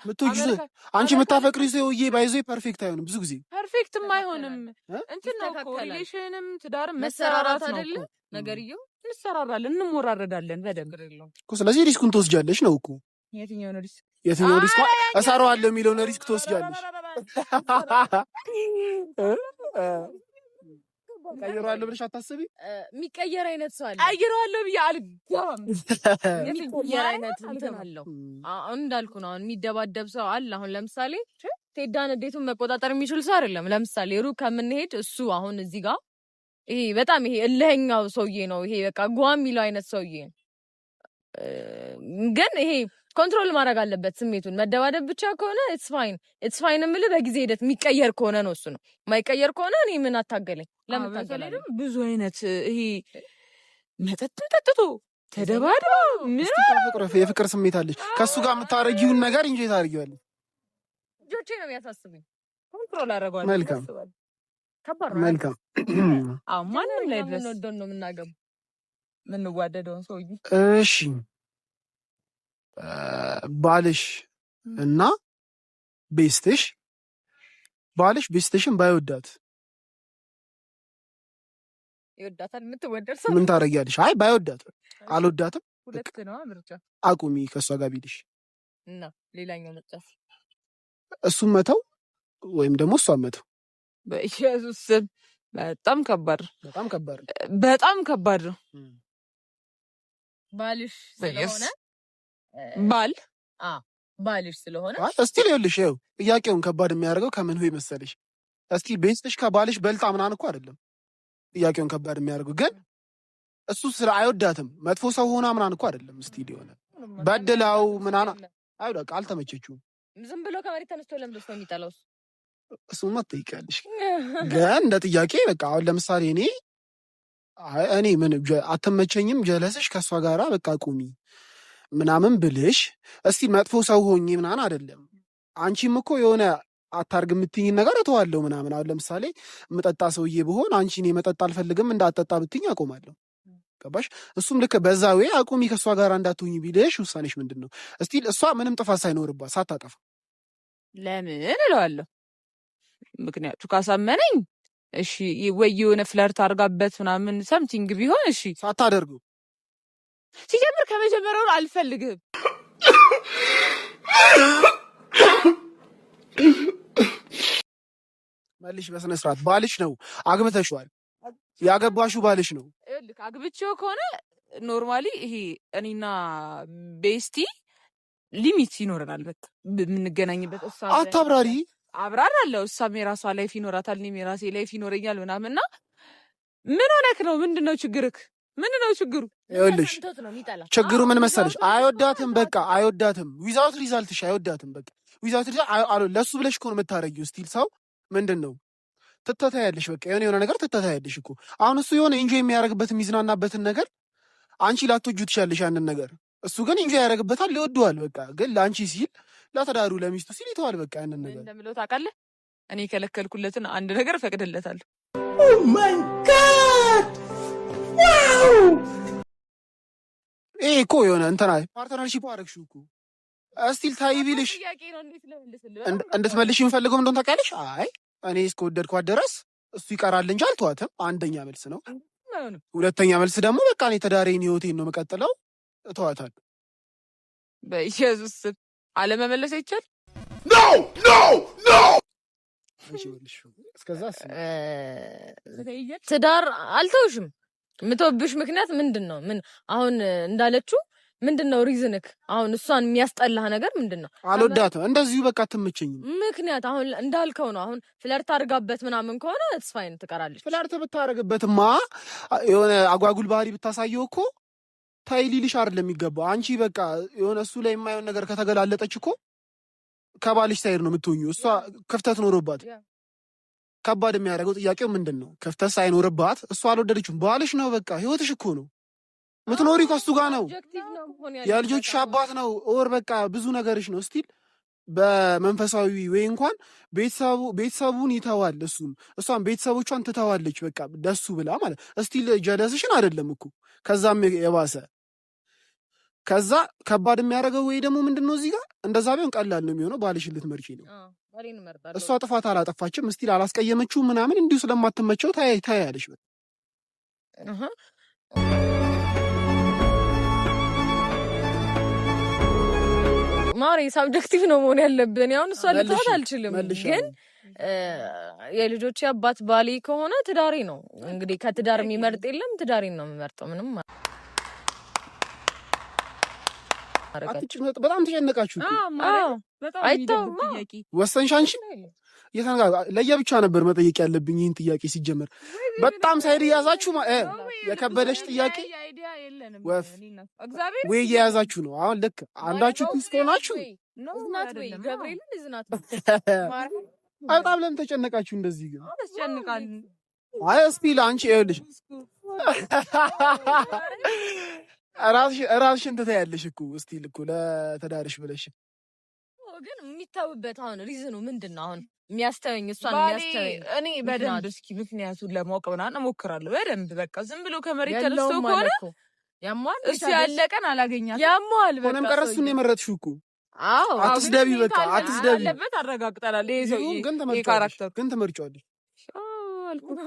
[SPEAKER 1] የምትወጂው ሰው
[SPEAKER 2] አሜሪካ
[SPEAKER 1] አንቺ የምታፈቅሪው ሰውዬ by the way perfect አይሆንም ብዙ ጊዜ።
[SPEAKER 2] Perfect ም አይሆንም።
[SPEAKER 1] እ?
[SPEAKER 2] እንትን ነው እኮ
[SPEAKER 3] ይስተካከላል።
[SPEAKER 2] Relation ም ትዳርም
[SPEAKER 3] መሰራራት
[SPEAKER 2] መሰራራት ነው
[SPEAKER 3] አይደለ
[SPEAKER 2] እኮ።
[SPEAKER 3] ነገርየው?
[SPEAKER 2] እንሰራራለን፣ እንሞራረዳለን በደንብ።
[SPEAKER 1] እኮ ስለዚህ risk ኡን ትወስጃለሽ ነው እኮ።
[SPEAKER 2] የትኛው ነው risk?
[SPEAKER 1] የትኛው risk? እሰራዋለሁ የሚለውን risk ትወስጃለሽ። እ? ቀይረዋለሁ ብለሽ አታስቢ።
[SPEAKER 3] የሚቀየር አይነት ሰው አለ።
[SPEAKER 2] ቀይረዋለሁ ብዬ አልገባም።
[SPEAKER 3] የሚቀየር አይነት እንትን አለው። አሁን እንዳልኩ ነው። አሁን የሚደባደብ ሰው አለ። አሁን ለምሳሌ ቴዳ ንዴቱን መቆጣጠር የሚችል ሰው አይደለም። ለምሳሌ ሩቅ ከምንሄድ እሱ አሁን እዚህ ጋር ይሄ በጣም ይሄ እልህኛው ሰውዬ ነው። ይሄ በቃ ጓ የሚለው አይነት ሰውዬ ነው። ግን ይሄ control ማድረግ አለበት ስሜቱን። መደባደብ ብቻ ከሆነ it's fine፣ it's fine የምልህ በጊዜ ሂደት የሚቀየር ከሆነ ነው። እሱ ነው። የማይቀየር ከሆነ እኔ ምን አታገለኝ? ለምን
[SPEAKER 2] በተለይ
[SPEAKER 3] ታገላለህ?
[SPEAKER 2] ደግሞ ብዙ አይነት ይሄ መጠጥም ጠጥቶ ተደባድቦ ምን
[SPEAKER 1] እስቲ የፍቅር ስሜት አለሽ፣ ከእሱ ጋር የምታረጊውን ነገር enjoy ታደርጊዋለሽ።
[SPEAKER 3] ልጆቼ ነው የሚያሳስቡኝ።
[SPEAKER 2] Control አደርገዋለሁ።
[SPEAKER 1] መልካም።
[SPEAKER 2] አስባለሁ።
[SPEAKER 3] ከባድ ነው።
[SPEAKER 1] መልካም።
[SPEAKER 2] አዎ፣ ማንም ላይ ድረስ
[SPEAKER 3] የምንወደውን ነው የምናገባው።
[SPEAKER 2] የምንዋደደውን ሰውዬ።
[SPEAKER 1] እሺ፣ ባልሽ እና best ሽ፣ ባልሽ best ሽን ባይወዳት?
[SPEAKER 3] ይወዳታል። የምትወደድ ሰው።
[SPEAKER 1] ምን ታደርጊያለሽ? አይ ባይወዳት፣ አልወዳትም
[SPEAKER 2] ሁለት ነው ምርጫ።
[SPEAKER 1] አቁሚ ከእሷ ጋር ቢልሽ?
[SPEAKER 3] እና ሌላኛው ምርጫ?
[SPEAKER 1] እሱን መተው ወይም ደግሞ እሷን መተው።
[SPEAKER 2] በኢየሱስ ስም በጣም ከባድ ነው።
[SPEAKER 1] በጣም ከባድ ነው።
[SPEAKER 2] በጣም ከባድ ነው።
[SPEAKER 3] ባልሽ
[SPEAKER 2] በኢየሱስ
[SPEAKER 3] ስለሆነ
[SPEAKER 2] ባል
[SPEAKER 3] ባልሽ ስለሆነ
[SPEAKER 1] አይ እስቲ ይኸውልሽ፣ ይኸው ጥያቄውን ከባድ የሚያደርገው ከምን ሆይ መሰለሽ? እስቲ best ሽ ከባልሽ በልጣ ምናምን እኮ አይደለም ጥያቄውን ከባድ የሚያደርገው፣ ግን እሱ ስለ አይወዳትም መጥፎ ሰው ሆና ምናምን እኮ አይደለም። እስቲ የሆነ በድላው ምናምን፣ አይ በቃ አልተመቸችውም።
[SPEAKER 3] ዝም ብሎ ከመሬት ተነስቶ ለምዶ ሰው የሚጠላው እሱ?
[SPEAKER 1] እሱማ ትጠይቂያለሽ። ግን እንደ ጥያቄ በቃ አሁን ለምሳሌ እኔ አይ እኔ ምን አትመቸኝም፣ ጀለስሽ ከእሷ ጋራ በቃ ቁሚ ምናምን ብልሽ፣ እስቲ መጥፎ ሰው ሆኜ ምናምን አይደለም። አንቺም እኮ የሆነ አታርግ የምትይኝን ነገር እተዋለሁ ምናምን። አሁን ለምሳሌ የምጠጣ ሰውዬ ብሆን፣ አንቺ እኔ መጠጥ አልፈልግም እንዳትጠጣ ብትይኝ አቆማለሁ። ገባሽ? እሱም ልክ በዛ ወይ አቁሚ ከእሷ ጋር እንዳትሆኝ ቢልሽ ውሳኔሽ ምንድን ነው? እስቲ እሷ ምንም ጥፋት ሳይኖርባት፣ ሳታጠፋ።
[SPEAKER 2] ለምን እለዋለሁ። ምክንያቱ ካሳመነኝ እሺ፣ ወይ የሆነ flirt አድርጋበት ምናምን something ቢሆን እሺ።
[SPEAKER 1] ሳታደርጉ።
[SPEAKER 2] ሲጀምር ከመጀመሪያው አልፈልግህም።
[SPEAKER 1] መልሽ በስነ ስርዓት። ባልሽ ነው፣ አግብተሽዋል። ያገባሽው ባልሽ ነው።
[SPEAKER 2] ይኸውልህ አግብቼው ከሆነ normally ይሄ እኔና bestie limit ይኖረናል። በቃ የምንገናኝበት እሷ
[SPEAKER 1] አታብራሪ።
[SPEAKER 2] አብራራለሁ። እሷም የራሷ life ይኖራታል፣ እኔም የራሴ life ይኖረኛል ምናምን እና ምን ሆነክ ነው? ምንድን ነው ችግርክ? ምንድን ነው ችግሩ?
[SPEAKER 1] ይኸውልሽ
[SPEAKER 3] ሰምቶት ነው የሚጠላ።
[SPEAKER 1] ችግሩ ምን መሰለሽ? አይወዳትም። በቃ አይወዳትም። Without result ሽ አይወዳትም። በቃ without result ለእሱ ብለሽ እኮ ነው የምታረጊው። Still ሰው ምንድን ነው ትተታያለሽ። በቃ የሆነ የሆነ ነገር ትተታያለሽ እኮ። አሁን እሱ የሆነ enjoy የሚያደርግበት የሚዝናናበትን ነገር አንቺ ላትወጂው ትችያለሽ ያንን ነገር። እሱ ግን enjoy ያደርግበታል፣ ይወደዋል። በቃ ግን ለአንቺ ሲል፣ ለትዳሩ ለሚስቱ ሲል ይተዋል። በቃ ያንን
[SPEAKER 2] ምን
[SPEAKER 1] ነገር
[SPEAKER 2] እንደምለው ታውቃለህ? እኔ የከለከልኩለትን አንድ ነገር እፈቅድለታለሁ።
[SPEAKER 4] Oh my God! Wow!
[SPEAKER 1] ይሄ እኮ የሆነ እንትና partnership አደረግሽው እኮ። Still ታይ ቢልሽ
[SPEAKER 2] ጥያቄ ነው፣ እንዴት ልመልስልህ?
[SPEAKER 1] እንድትመልሽ የምፈልገው እንደሆነ ታውቂያለሽ። አይ እኔ እስከወደድኳት ድረስ እሱ ይቀራል እንጂ አልተዋትም። አንደኛ መልስ ነው።
[SPEAKER 2] አይሆንም።
[SPEAKER 1] ሁለተኛ መልስ ደግሞ በቃ እኔ ትዳሬን ህይወቴን ነው የምቀጥለው፣ እተዋታለሁ።
[SPEAKER 2] በኢየሱስ ስም አለመመለስ አይቻል።
[SPEAKER 4] No! No! No!
[SPEAKER 1] አንቺ መልሽ። እስከዛ እስኪ
[SPEAKER 3] ትዳር አልተውሽም። የምተውብሽ ምክንያት ምንድን ነው? ምን አሁን እንዳለችው ምንድን ነው reason ክ? አሁን እሷን የሚያስጠላህ ነገር ምንድን ነው?
[SPEAKER 1] አልወዳትም፣ እንደዚሁ በቃ አትመቸኝም።
[SPEAKER 3] ምክንያት አሁን እንዳልከው ነው። አሁን flirt አድርጋበት ምናምን ከሆነ it's fine፣ ትቀራለች።
[SPEAKER 1] Flirt ብታደርግበትማ የሆነ አጓጉል ባህሪ ብታሳየው እኮ ታይ ሊልሽ አይደለም የሚገባው። አንቺ በቃ የሆነ እሱ ላይ የማይሆን ነገር ከተገላለጠች እኮ ከባልሽ side ነው የምትሆኙ። እሷ ክፍተት ኖሮባት ከባድ የሚያደርገው ጥያቄው ምንድን ነው? ክፍተት ሳይኖርባት እሷ አልወደደችውም። ባልሽ ነው፣ በቃ ህይወትሽ እኮ ነው፣ ምትኖሪ ከሱ ጋር ነው።
[SPEAKER 3] Objective ነው መሆን ያለበት።
[SPEAKER 1] የልጆችሽ አባት ነው። Or በቃ ብዙ ነገርሽ ነው። Still በመንፈሳዊ ወይ እንኳን ቤተሰቡን ይተዋል። እሱም እሷም ቤተሰቦቿን ትተዋለች። በቃ ደሱ ብላ ማለት still ጀለስሽን አይደለም እኮ፣ ከዛም የባሰ። ከዛ ከባድ የሚያደርገው ወይ ደግሞ ምንድን ነው፣ እዚህ ጋር እንደዛ ቢሆን ቀላል ነው የሚሆነው። ባልሽን ልትመርጪ ነው።
[SPEAKER 3] አዎ፣ ባሌን እመርጣለሁ።
[SPEAKER 1] እሷ ጥፋት አላጠፋችም። Still አላስቀየመችው ምናምን እንዲሁ ስለማትመቸው ታይ ታያለሽ።
[SPEAKER 3] አሃ። ማሪ subjective ነው መሆን ያለብን። አሁን እሷ ልተዋት
[SPEAKER 1] መልሺ፣
[SPEAKER 3] አልችልም፣
[SPEAKER 1] መልሺ።
[SPEAKER 3] ግን የልጆቼ አባት ባሌ ከሆነ ትዳሬ ነው። እንግዲህ ከትዳር የሚመርጥ የለም። ትዳሬን ነው የምመርጠው። ምንም ማድረግ
[SPEAKER 1] አትጨነቅ። በጣም ተጨነቃችሁ እኮ።
[SPEAKER 3] አዎ፣
[SPEAKER 2] በጣም
[SPEAKER 3] አይተውማ።
[SPEAKER 2] የሚደብር ጥያቄ።
[SPEAKER 1] ወሰንሽ አንቺ? እየተነጋ ለየብቻ ነበር መጠየቅ ያለብኝ ይህን ጥያቄ ሲጀመር። በጣም side እያዛችሁ የከበደሽ ጥያቄ
[SPEAKER 2] Idea የለንም።
[SPEAKER 1] ወፍ
[SPEAKER 2] እኔና እግዚአብሔር
[SPEAKER 1] ወይ እየያዛችሁ ነው። አሁን ልክ አንዳችሁ ክስ ሆናችሁ
[SPEAKER 2] ነው
[SPEAKER 3] እዝናት ወይ
[SPEAKER 2] አይደለም።
[SPEAKER 3] ገብርኤልን እዝናት
[SPEAKER 1] በጣም ለምን ተጨነቃችሁ እንደዚህ ግን?
[SPEAKER 2] ያስጨንቃል።
[SPEAKER 1] አይ እስቲ ለአንቺ ይኸውልሽ ራስሽን ትተያለሽ እኮ still እኮ ለትዳርሽ ብለሽ።
[SPEAKER 3] ግን የሚተውበት አሁን reason ኑ ምንድን ነው? አሁን የሚያስተወኝ እሷን
[SPEAKER 2] ባሌ
[SPEAKER 3] የሚያስተወኝ
[SPEAKER 2] እኔ በደንብ
[SPEAKER 3] ምክንያት
[SPEAKER 2] እስኪ ምክንያቱን ለማወቅ ምናምን እሞክራለሁ። በደንብ በቃ ዝም ብሎ ከመሬት ተነስቶ
[SPEAKER 3] የለውም
[SPEAKER 2] ከሆነ
[SPEAKER 3] አለ እኮ። ያሟል።
[SPEAKER 2] እሱ ያለቀን አላገኛትም።
[SPEAKER 3] ያሟል። በቃ
[SPEAKER 1] ሆነም ቀረ እሱን
[SPEAKER 3] ሰውዬው።
[SPEAKER 1] የመረጥሽው እኮ።
[SPEAKER 3] አዎ።
[SPEAKER 1] አትስደቢ፣
[SPEAKER 2] ግን
[SPEAKER 1] በቃ
[SPEAKER 2] ሁኔታ
[SPEAKER 1] አትስደቢ።
[SPEAKER 2] አለበት አረጋግጠናል። ይሄ ሰውዬ
[SPEAKER 1] ይሁን ግን
[SPEAKER 2] ይሄ
[SPEAKER 1] ትመርጫለሽ፣
[SPEAKER 2] character ኡ
[SPEAKER 1] ግን ትመርጫለሽ
[SPEAKER 3] አልኩህ።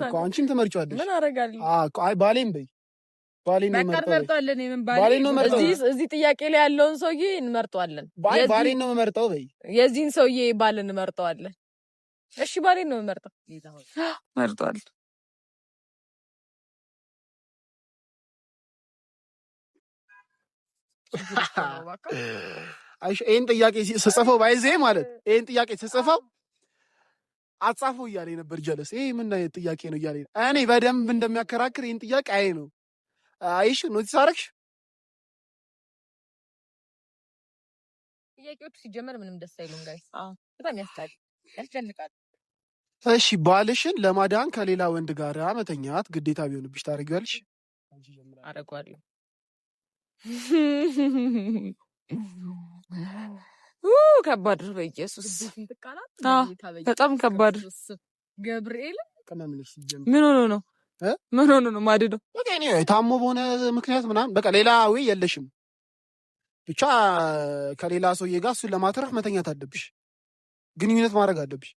[SPEAKER 1] እኮ አንቺም ትመርጫለሽ።
[SPEAKER 3] ምን አደርጋለሁ?
[SPEAKER 1] እኮ አይ ባሌን በይ፣ ባሌን ነው
[SPEAKER 2] በቃ
[SPEAKER 1] የምመርጠው በይ።
[SPEAKER 2] እንመርጠዋለን። የምን ባሌ
[SPEAKER 1] ባሌን ነው የምመርጠው።
[SPEAKER 3] እዚህ ጥያቄ ላይ ያለውን ሰውዬ እንመርጠዋለን።
[SPEAKER 1] ባይ ባሌን ነው የምመርጠው በይ።
[SPEAKER 3] የዚህን ሰውዬ ባል እንመርጠዋለን። እሺ ባሌን ነው የምመርጠው።
[SPEAKER 2] መርጧል።
[SPEAKER 1] አይሽ ይሄን ጥያቄ ስጽፈው ባይዜ ማለት ይሄን ጥያቄ ስጽፈው አጻፈው እያለ ነበር ጀለስ። ይሄ ምን አይነት ጥያቄ ነው እያለ እኔ በደንብ እንደሚያከራክር ይሄን ጥያቄ አይ ነው አይሽ notice አደረግሽ?
[SPEAKER 3] ጥያቄዎቹ ሲጀመር ምንም ደስ አይሉም guys። በጣም ያስታል ያስጨንቃል።
[SPEAKER 1] እሺ ባልሽን ለማዳን ከሌላ ወንድ ጋር መተኛት ግዴታ ቢሆንብሽ ታደርጊዋለሽ?
[SPEAKER 3] አደርገዋለሁ።
[SPEAKER 2] ከባድ ነው። በኢየሱስ በጣም ከባድ።
[SPEAKER 3] ገብርኤል
[SPEAKER 1] ቅመም ነሽ ሲጀምር።
[SPEAKER 2] ምን ሆኖ ነው?
[SPEAKER 1] እ?
[SPEAKER 2] ምን ሆኖ ነው ማድነው?
[SPEAKER 1] በቃ እኔ ታሞ በሆነ ምክንያት ምናምን በቃ ሌላ ወይ የለሽም፣ ብቻ ከሌላ ሰውዬ ጋር እሱን ለማትረፍ መተኛት አለብሽ፣ ግንኙነት ማድረግ አለብሽ።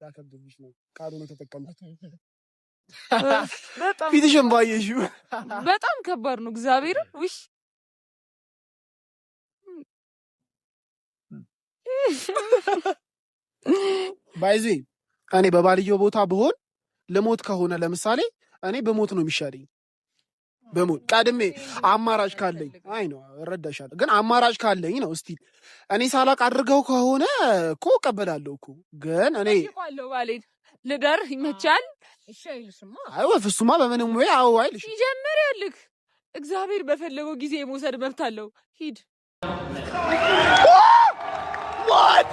[SPEAKER 1] ላከብድብሽ ነው ቃሉን ተጠቀምኩት።
[SPEAKER 2] በጣም
[SPEAKER 1] ፊትሽን ባየሽው
[SPEAKER 2] በጣም ከባድ ነው። እግዚአብሔርን ውይ
[SPEAKER 1] By the way እኔ በባልየው ቦታ ብሆን ልሞት ከሆነ ለምሳሌ እኔ በሞት ነው የሚሻለኝ። በሞት ቀድሜ አማራጭ ካለኝ፣ አይ ነው እረዳሻለሁ፣ ግን አማራጭ ካለኝ ነው። እስቲ እኔ ሳላቅ አድርገው ከሆነ እኮ እቀበላለሁ እኮ፣ ግን እኔ
[SPEAKER 2] ጠይቀዋለሁ ባሌን፣ ልደር ይመቻል።
[SPEAKER 3] እሺ አይልሽማ።
[SPEAKER 1] አይ ወፍ እሱማ በምንም ወይ አዎ አይልሽ።
[SPEAKER 2] ሲጀምር ያልክ እግዚአብሔር በፈለገው ጊዜ የመውሰድ መብት አለው። ሂድ።
[SPEAKER 4] What?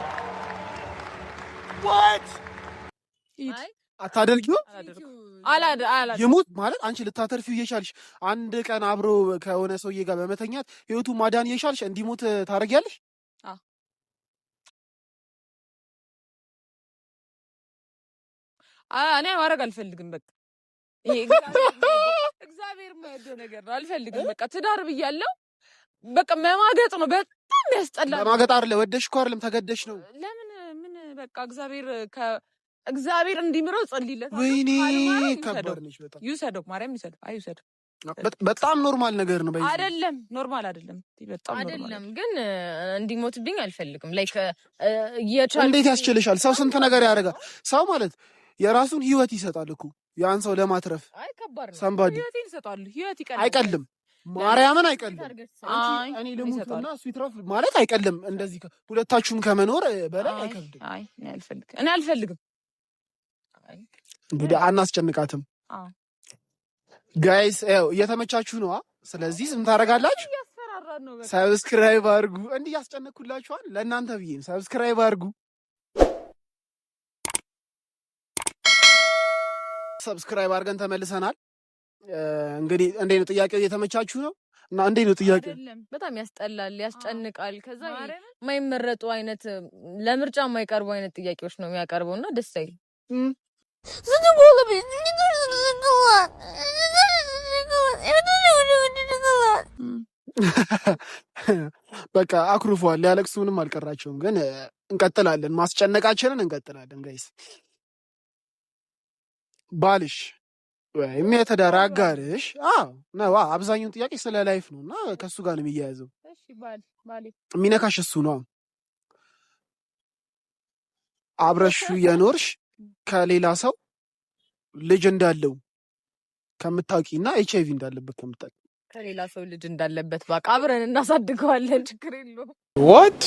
[SPEAKER 4] What?
[SPEAKER 2] ሂድ።
[SPEAKER 3] አይ
[SPEAKER 1] አታደርጊው።
[SPEAKER 2] አላደርግም። አላደርግም።
[SPEAKER 1] የሞት ማለት አንቺ ልታተርፊው እየቻልሽ፣ አንድ ቀን አብሮ ከሆነ ሰውዬ ጋር በመተኛት ህይወቱ ማዳን እየቻልሽ እንዲሞት ታደርጊያለሽ?
[SPEAKER 2] እኔ ማድረግ አልፈልግም። በቃ ይሄ እግዚአብሔር የማይወደው ነገር ነው። አልፈልግም። በቃ ትዳር ብያለሁ። በቃ መማገጥ ነው። በጣም ያስጠላል።
[SPEAKER 1] ለማገጥ አይደለ፣ ወደሽ እኮ አይደለም፣ ተገደሽ ነው።
[SPEAKER 2] ለምን ምን በቃ እግዚአብሔር እንዲምረው ጸልይለት።
[SPEAKER 1] ወይኔ ከባድ ነች በጣም።
[SPEAKER 2] ይውሰደው፣ ማርያም ይውሰደው። አይ ይውሰደው።
[SPEAKER 1] በጣም normal ነገር ነው። በይ
[SPEAKER 2] አይደለም፣ normal አይደለም። በጣም normal
[SPEAKER 3] አይደለም፣ ግን እንዲሞትብኝ አልፈልግም። Like እየቻልኩ
[SPEAKER 1] እንዴት ያስችልሻል? ሰው ስንት ነገር ያደርጋል። ሰው ማለት የራሱን ህይወት ይሰጣል እኮ ያን ሰው ለማትረፍ።
[SPEAKER 3] አይ ከባድ ነው።
[SPEAKER 1] Somebody
[SPEAKER 2] ህይወቴን ይሰጣሉ። ህይወት ይቀላል።
[SPEAKER 1] አይቀልም፣ ማርያምን አይቀልም።
[SPEAKER 2] አይ
[SPEAKER 1] አንቺ እኔ ልሙትና
[SPEAKER 2] ይሰጣሉ።
[SPEAKER 1] እሱ ይትረፍ ማለት አይቀልም። እንደዚህ ሁለታችሁም ከመኖር በላይ
[SPEAKER 2] አይ
[SPEAKER 1] አይከብድም።
[SPEAKER 2] አይ እኔ አልፈልግም። እኔ አልፈልግም።
[SPEAKER 1] እንግዲህ አናስጨንቃትም።
[SPEAKER 2] አዎ።
[SPEAKER 1] Guys፣ ያው እየተመቻችሁ ነዋ። ስለዚህ ስም ታደርጋላችሁ፣
[SPEAKER 2] እያስፈራራን ነው በቃ።
[SPEAKER 1] Subscribe አድርጉ። እንዲህ እያስጨነቅኩላችኋል ለእናንተ ብዬ ነው። Subscribe አድርጉ። Subscribe አድርገን ተመልሰናል። እንግዲህ እንዴት ነው ጥያቄው? እየተመቻችሁ ነው? እና እንዴት ነው ጥያቄው?
[SPEAKER 2] አይደለም።
[SPEAKER 3] በጣም ያስጠላል፣ ያስጨንቃል። ከዛ ይሄ
[SPEAKER 2] ማርያምን
[SPEAKER 3] የማይመረጡ አይነት፣ ለምርጫ የማይቀርቡ አይነት ጥያቄዎች ነው የሚያቀርበው እና ደስ አይልም።
[SPEAKER 5] Задумала, блин, мне нужен шоколад. Мне нужен шоколад. Я тоже хочу шоколад.
[SPEAKER 1] በቃ አኩርፈዋል። ሊያለቅሱ ምንም አልቀራቸውም። ግን እንቀጥላለን፣ ማስጨነቃችንን እንቀጥላለን። Guys፣ ባልሽ ወይም የትዳር አጋርሽ፣ አዎ ነው። አብዛኛውን ጥያቄ ስለ life ነው እና ከእሱ ጋር ነው የሚያያዘው።
[SPEAKER 2] እሺ ባሌ
[SPEAKER 1] የሚነካሽ እሱ ነው። አብረሹ የኖርሽ ከሌላ ሰው ልጅ እንዳለው ከምታውቂ እና ኤች አይቪ እንዳለበት ከምታውቂ?
[SPEAKER 3] ከሌላ ሰው ልጅ እንዳለበት በቃ አብረን እናሳድገዋለን። ችግር የለውም።
[SPEAKER 4] What?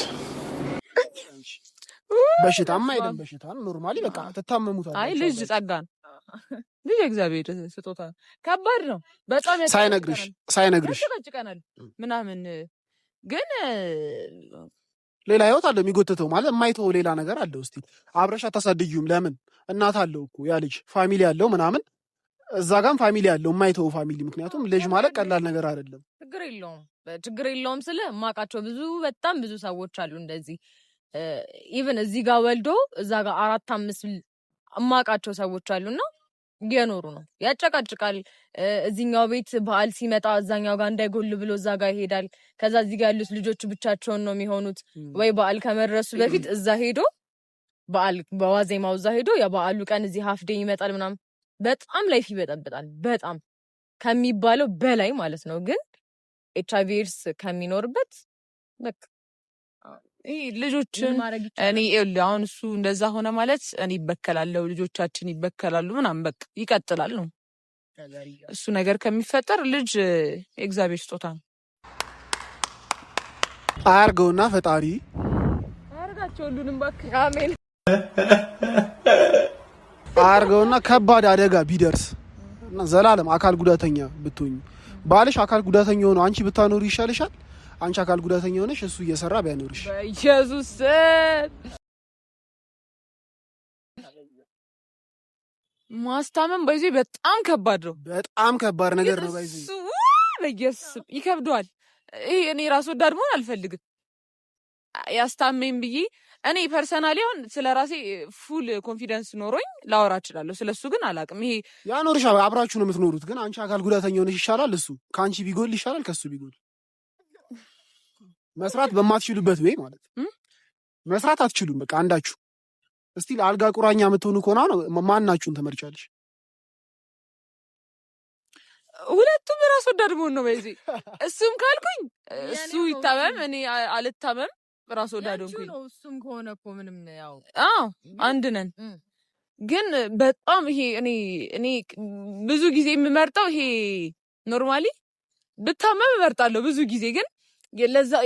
[SPEAKER 1] በሽታም አይደለም፣ በሽታ ነው። Normally በቃ ትታመሙታላችሁ።
[SPEAKER 2] አይ ልጅ ጸጋ ነው። ልጅ የእግዚአብሔር ስጦታ ነው። ከባድ ነው በጣም።
[SPEAKER 1] ሳይነግርሽ
[SPEAKER 2] ያጨቃጭቀናል።
[SPEAKER 1] ሳይነግርሽ
[SPEAKER 2] ያጨቃጭቀናል ምናምን ግን
[SPEAKER 1] ሌላ ህይወት አለው የሚጎትተው፣ ማለት የማይተው ሌላ ነገር አለው። እስቲ አብረሽ አታሳድጊውም። ለምን? እናት አለው እኮ ያ ልጅ፣ family አለው ምናምን፣ እዛ ጋም family አለው፣ የማይተው family። ምክንያቱም ልጅ ማለት ቀላል ነገር አይደለም።
[SPEAKER 3] ችግር የለውም፣ ችግር የለውም። ስለ የማውቃቸው ብዙ፣ በጣም ብዙ ሰዎች አሉ እንደዚህ፣ even እዚህ ጋር ወልዶ እዛ ጋር አራት አምስት የማውቃቸው ሰዎች አሉና እየኖሩ ነው። ያጨቃጭቃል። እዚህኛው ቤት በዓል ሲመጣ እዛኛው ጋር እንዳይጎል ብሎ እዛ ጋር ይሄዳል። ከዛ እዚህ ጋር ያሉት ልጆች ብቻቸውን ነው የሚሆኑት። ወይ በዓል ከመድረሱ በፊት እዛ ሄዶ፣ በዓል በዋዜማው እዛ ሄዶ የበዓሉ ቀን እዚህ half day ይመጣል ምናምን። በጣም life ይበጠብጣል። በጣም ከሚባለው በላይ ማለት ነው። ግን HIV AIDS ከሚኖርበት በቃ
[SPEAKER 2] ይሄ ልጆችን
[SPEAKER 3] ምን ማድረግ ይቻላል?
[SPEAKER 2] እኔ ይኸውልህ፣ አሁን እሱ እንደዛ ሆነ ማለት እኔ ይበከላለሁ፣ ልጆቻችን ይበከላሉ ምናምን፣ በቃ ይቀጥላል ነው። እሱ ነገር ከሚፈጠር ልጅ የእግዚአብሔር ስጦታ ነው።
[SPEAKER 1] አያርገውና ፈጣሪ
[SPEAKER 2] አያርጋቸው ሁሉንም እባክህ።
[SPEAKER 3] አሜን።
[SPEAKER 1] አያርገውና ከባድ አደጋ ቢደርስ እና ዘላለም አካል ጉዳተኛ ብትሆኝ፣ ባልሽ አካል ጉዳተኛ ሆኖ አንቺ ብታኖሪ ይሻልሻል? አንቺ አካል ጉዳተኛ ሆነሽ እሱ እየሰራ ቢያኖርሽ?
[SPEAKER 2] በኢየሱስ ስም፣ ማስታመም by the way በጣም ከባድ ነው።
[SPEAKER 1] በጣም ከባድ ነገር ነው። By the way
[SPEAKER 2] እሱ በኢየሱስ ስም ይከብደዋል። ይሄ እኔ ራስ ወዳድ መሆን አልፈልግም። ያስታመኝ ብዬ እኔ personally አሁን ስለ ራሴ full confidence ኖሮኝ ላወራ እችላለሁ። ስለ እሱ ግን አላውቅም። ይሄ
[SPEAKER 1] ያኖርሻል። አብራችሁ ነው የምትኖሩት። ግን አንቺ አካል ጉዳተኛ ሆነሽ ይሻላል፣ እሱ ከአንቺ ቢጎል ይሻላል ከሱ ቢጎል? መስራት በማትችሉበት ወይ ማለት መስራት አትችሉም። በቃ አንዳችሁ እስቲ አልጋ ቁራኛ የምትሆኑ ከሆነ አሁን ማናችሁን ትመርጫለሽ?
[SPEAKER 2] ሁለቱም ራስ ወዳድ መሆን ነው። በዚህ እሱም ካልኩኝ እሱ
[SPEAKER 3] የኔው ነው።
[SPEAKER 2] ይታመም እኔ አልታመም፣ ራስ ወዳድ
[SPEAKER 3] ያንቺው
[SPEAKER 2] ሆንኩኝ።
[SPEAKER 3] ነው። እሱም ከሆነ እኮ ምንም ያው
[SPEAKER 2] አዎ አንድ ነን። ግን በጣም ይሄ እኔ ብዙ ጊዜ የምመርጠው ይሄ normally ብታመም እመርጣለሁ። ብዙ ጊዜ ግን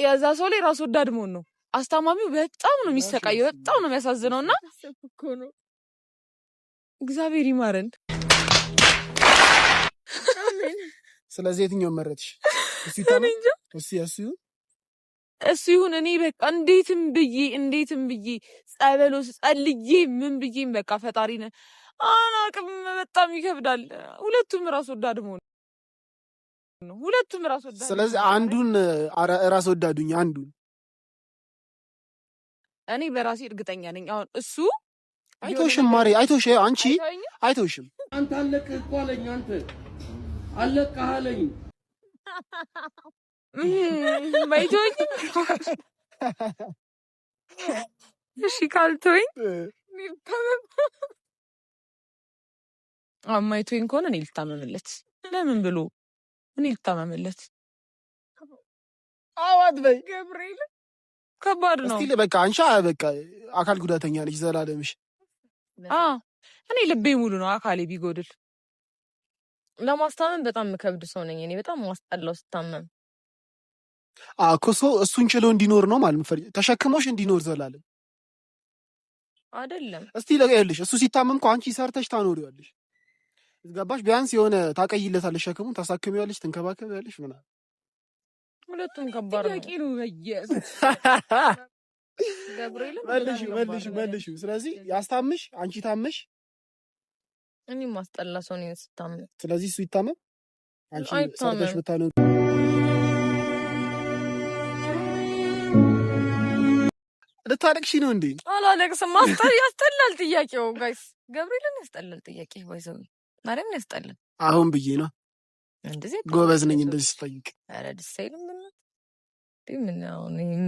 [SPEAKER 2] የዛ ሰው ላይ ራስ ወዳድ መሆን ነው። አስታማሚው በጣም ነው የሚሰቃየው፣ በጣም ነው የሚያሳዝነው። እና እግዚአብሔር ይማረን።
[SPEAKER 1] ስለዚህ የትኛውን መረጥሽ? እሱ
[SPEAKER 2] እሱ ይሁን። እኔ በቃ እንዴትም ብዬ ጸበሎ ጸልዬ ምን ብዬም በቃ ፈጣሪ አላቅም። በጣም ይከብዳል። ሁለቱም ራስ ወዳድ መሆን ነው። ሁለቱም ራስ ወዳድ።
[SPEAKER 1] ስለዚህ አንዱን ራስ ወዳዱኝ አንዱን
[SPEAKER 2] እኔ በራሴ እርግጠኛ ነኝ። አሁን እሱ
[SPEAKER 1] አይቶሽም፣ ማሪ አይቶሽ፣ አንቺ አይቶሽም።
[SPEAKER 4] አንተ አለቅህ እኮ አለኝ። አንተ አለቅህ አለኝ።
[SPEAKER 2] ባይቶኝ እሺ ካልቶኝ ማይቶኝ ከሆነ እኔ ልታመምለት ለምን ብሎ እኔ ልታመምለት።
[SPEAKER 1] አዋት በይ።
[SPEAKER 2] ገብርኤል ከባድ ነው።
[SPEAKER 1] እስቲ በቃ አንቺ በቃ አካል ጉዳተኛ ነች ዘላለምሽ።
[SPEAKER 2] እኔ ልቤ ሙሉ ነው አካሌ ቢጎድል።
[SPEAKER 3] ለማስታመም በጣም የምከብድ ሰው ነኝ እኔ። በጣም ማስጠላው ስታመም።
[SPEAKER 1] ኮሶ እሱን ችሎ እንዲኖር ነው ማለት ነው። ተሸክሞሽ እንዲኖር ዘላለም።
[SPEAKER 3] አይደለም።
[SPEAKER 1] እስቲ ይኸውልሽ፣ እሱ ሲታመም እኮ አንቺ ሰርተሽ ታኖሪዋለሽ። ገባሽ? ቢያንስ የሆነ ታቀይለታለሽ፣ ሸክሙን ታሳክሚዋለሽ፣ ትንከባከቢያለሽ ምናምን።
[SPEAKER 3] ሁለቱም ከባድ ነው።
[SPEAKER 2] ጥያቄ ነው በየሱስ።
[SPEAKER 3] ገብርኤልም
[SPEAKER 1] መልሽ፣ መልሽ፣ መልሽ። ስለዚህ ያስታምሽ፣ አንቺ ታመሽ።
[SPEAKER 3] እኔ ማስጠላ ሰው ነኝ ስታመም።
[SPEAKER 1] ስለዚህ እሱ ይታመም፣ አንቺ
[SPEAKER 3] አይታመም።
[SPEAKER 1] ሰርተሽ ብታኖሪ። ልታለቅሺ ነው እንዴ?
[SPEAKER 3] አላለቅስም። ያስጠላል ጥያቄው guys። ገብርኤልን ያስጠላል ጥያቄ ባይዘው ማርያምን ያስጠላል።
[SPEAKER 1] አሁን ብዬ ነው።
[SPEAKER 3] እንደዚህ
[SPEAKER 1] ጎበዝ ነኝ እንደዚህ ስጠይቅ።
[SPEAKER 3] ኧረ ደስ አይልም። በእናትህ እንዴ ምን አሁን ይሄም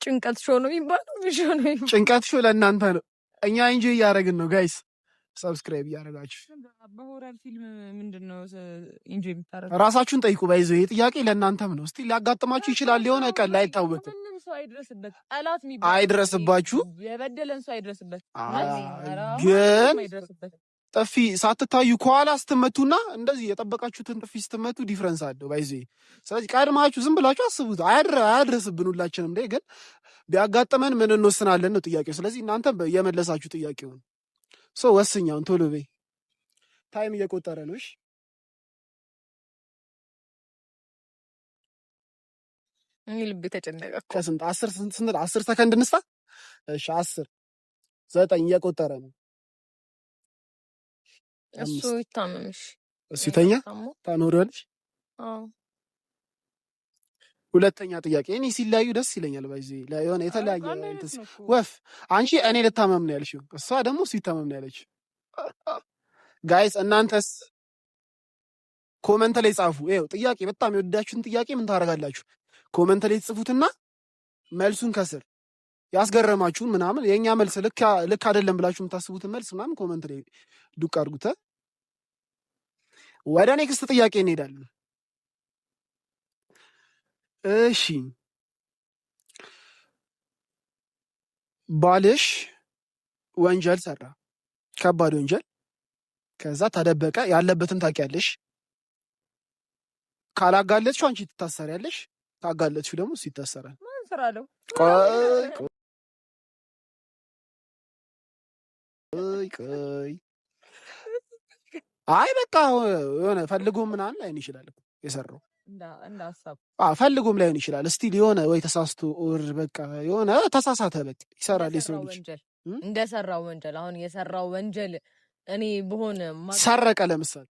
[SPEAKER 3] ጭንቀት show ነው የሚባለው? ምን show ነው የሚባለው?
[SPEAKER 1] ጭንቀት show ለእናንተ ነው። እኛ enjoy እያደረግን ነው guys። Subscribe እያደረጋችሁ።
[SPEAKER 2] በ horror ፊልም ምንድን ነው enjoy የምታደርገው?
[SPEAKER 1] ራሳችሁን ጠይቁ። ባይዘው ይሄ ጥያቄ ለእናንተም ነው። እስቲ ሊያጋጥማችሁ ይችላል የሆነ ቀን ላይታወቅም።
[SPEAKER 2] ማንም ሰው አይድረስበት። ጠላት የሚባል
[SPEAKER 1] አይድረስባችሁ።
[SPEAKER 2] የበደለን ሰው አይድረስበት።
[SPEAKER 1] ግን
[SPEAKER 2] ማንም አይድረስበት።
[SPEAKER 1] ጥፊ ሳትታዩ ከኋላ ስትመቱና እንደዚህ የጠበቃችሁትን ጥፊ ስትመቱ difference አለው ባይዘ። ስለዚህ ቀድማችሁ ዝም ብላችሁ አስቡት። አያድረስብን ሁላችንም ላይ፣ ግን ቢያጋጥመን ምን እንወስናለን ነው ጥያቄው። ስለዚህ እናንተ የመለሳችሁ ጥያቄውን so ወስኛውን ቶሎ በይ። Time እየቆጠረ ነው። እሺ።
[SPEAKER 3] እኔ ልቤ ተጨነቀ እኮ።
[SPEAKER 1] ከስንት 10 ስንት ስንት 10 ሰከንድ እንስታ። እሺ፣ 10፣ 9 እየቆጠረ ነው።
[SPEAKER 3] እሱ
[SPEAKER 1] 5
[SPEAKER 3] ይታመምሽ።
[SPEAKER 1] እሱ ይተኛ።
[SPEAKER 3] ታሞ
[SPEAKER 1] ታኖሪዋለሽ።
[SPEAKER 3] አዎ።
[SPEAKER 1] ሁለተኛ ጥያቄ፣ እኔ ሲለያዩ ደስ ይለኛል። ባይዚ የሆነ የተለያየ
[SPEAKER 2] አንድ አይነት
[SPEAKER 1] እንትን
[SPEAKER 2] ነው እኮ።
[SPEAKER 1] ወፍ አንቺ እኔ ልታመም ነው ያልሽው፣ እሷ ደግሞ እሱ ይታመም ነው ያለችው። Guys እናንተስ comment ላይ ጻፉ። ይኸው ጥያቄ በጣም የወደዳችሁን ጥያቄ ምን ታደርጋላችሁ? Comment ላይ ጽፉትና መልሱን ከስር ያስገረማችሁን ምናምን የእኛ መልስ ልክ ልክ አይደለም ብላችሁ የምታስቡትን መልስ ምናምን comment ላይ ዱቅ አድርጉት። ወደ next ጥያቄ እንሄዳለን። እሺ፣ ባልሽ ወንጀል ሰራ፣ ከባድ ወንጀል፣ ከዛ ተደበቀ፣ ያለበትን ታውቂያለሽ። ካላጋለጥሽው አንቺ ትታሰሪያለሽ፣ ካጋለጥሽው ደግሞ እሱ ይታሰራል።
[SPEAKER 2] ማን ስራ አለው?
[SPEAKER 1] ቆይ ቆይ ቆይ፣ አይ በቃ የሆነ ፈልጎ ምናምን ላይሆን ይችላል እኮ የሰራው።
[SPEAKER 2] እንደ ሀሳብ።
[SPEAKER 1] ፈልጎም ላይሆን ይችላል። Still የሆነ ወይ ተሳስቶ or በቃ የሆነ ተሳሳተ፣ በቃ ይሰራል የሰው
[SPEAKER 3] እንደሰራው
[SPEAKER 1] ልጅ።
[SPEAKER 3] ወንጀል እንደሰራው ወንጀል አሁን የሰራው ወንጀል እኔ ብሆን
[SPEAKER 1] ሰረቀ ለምሳሌ።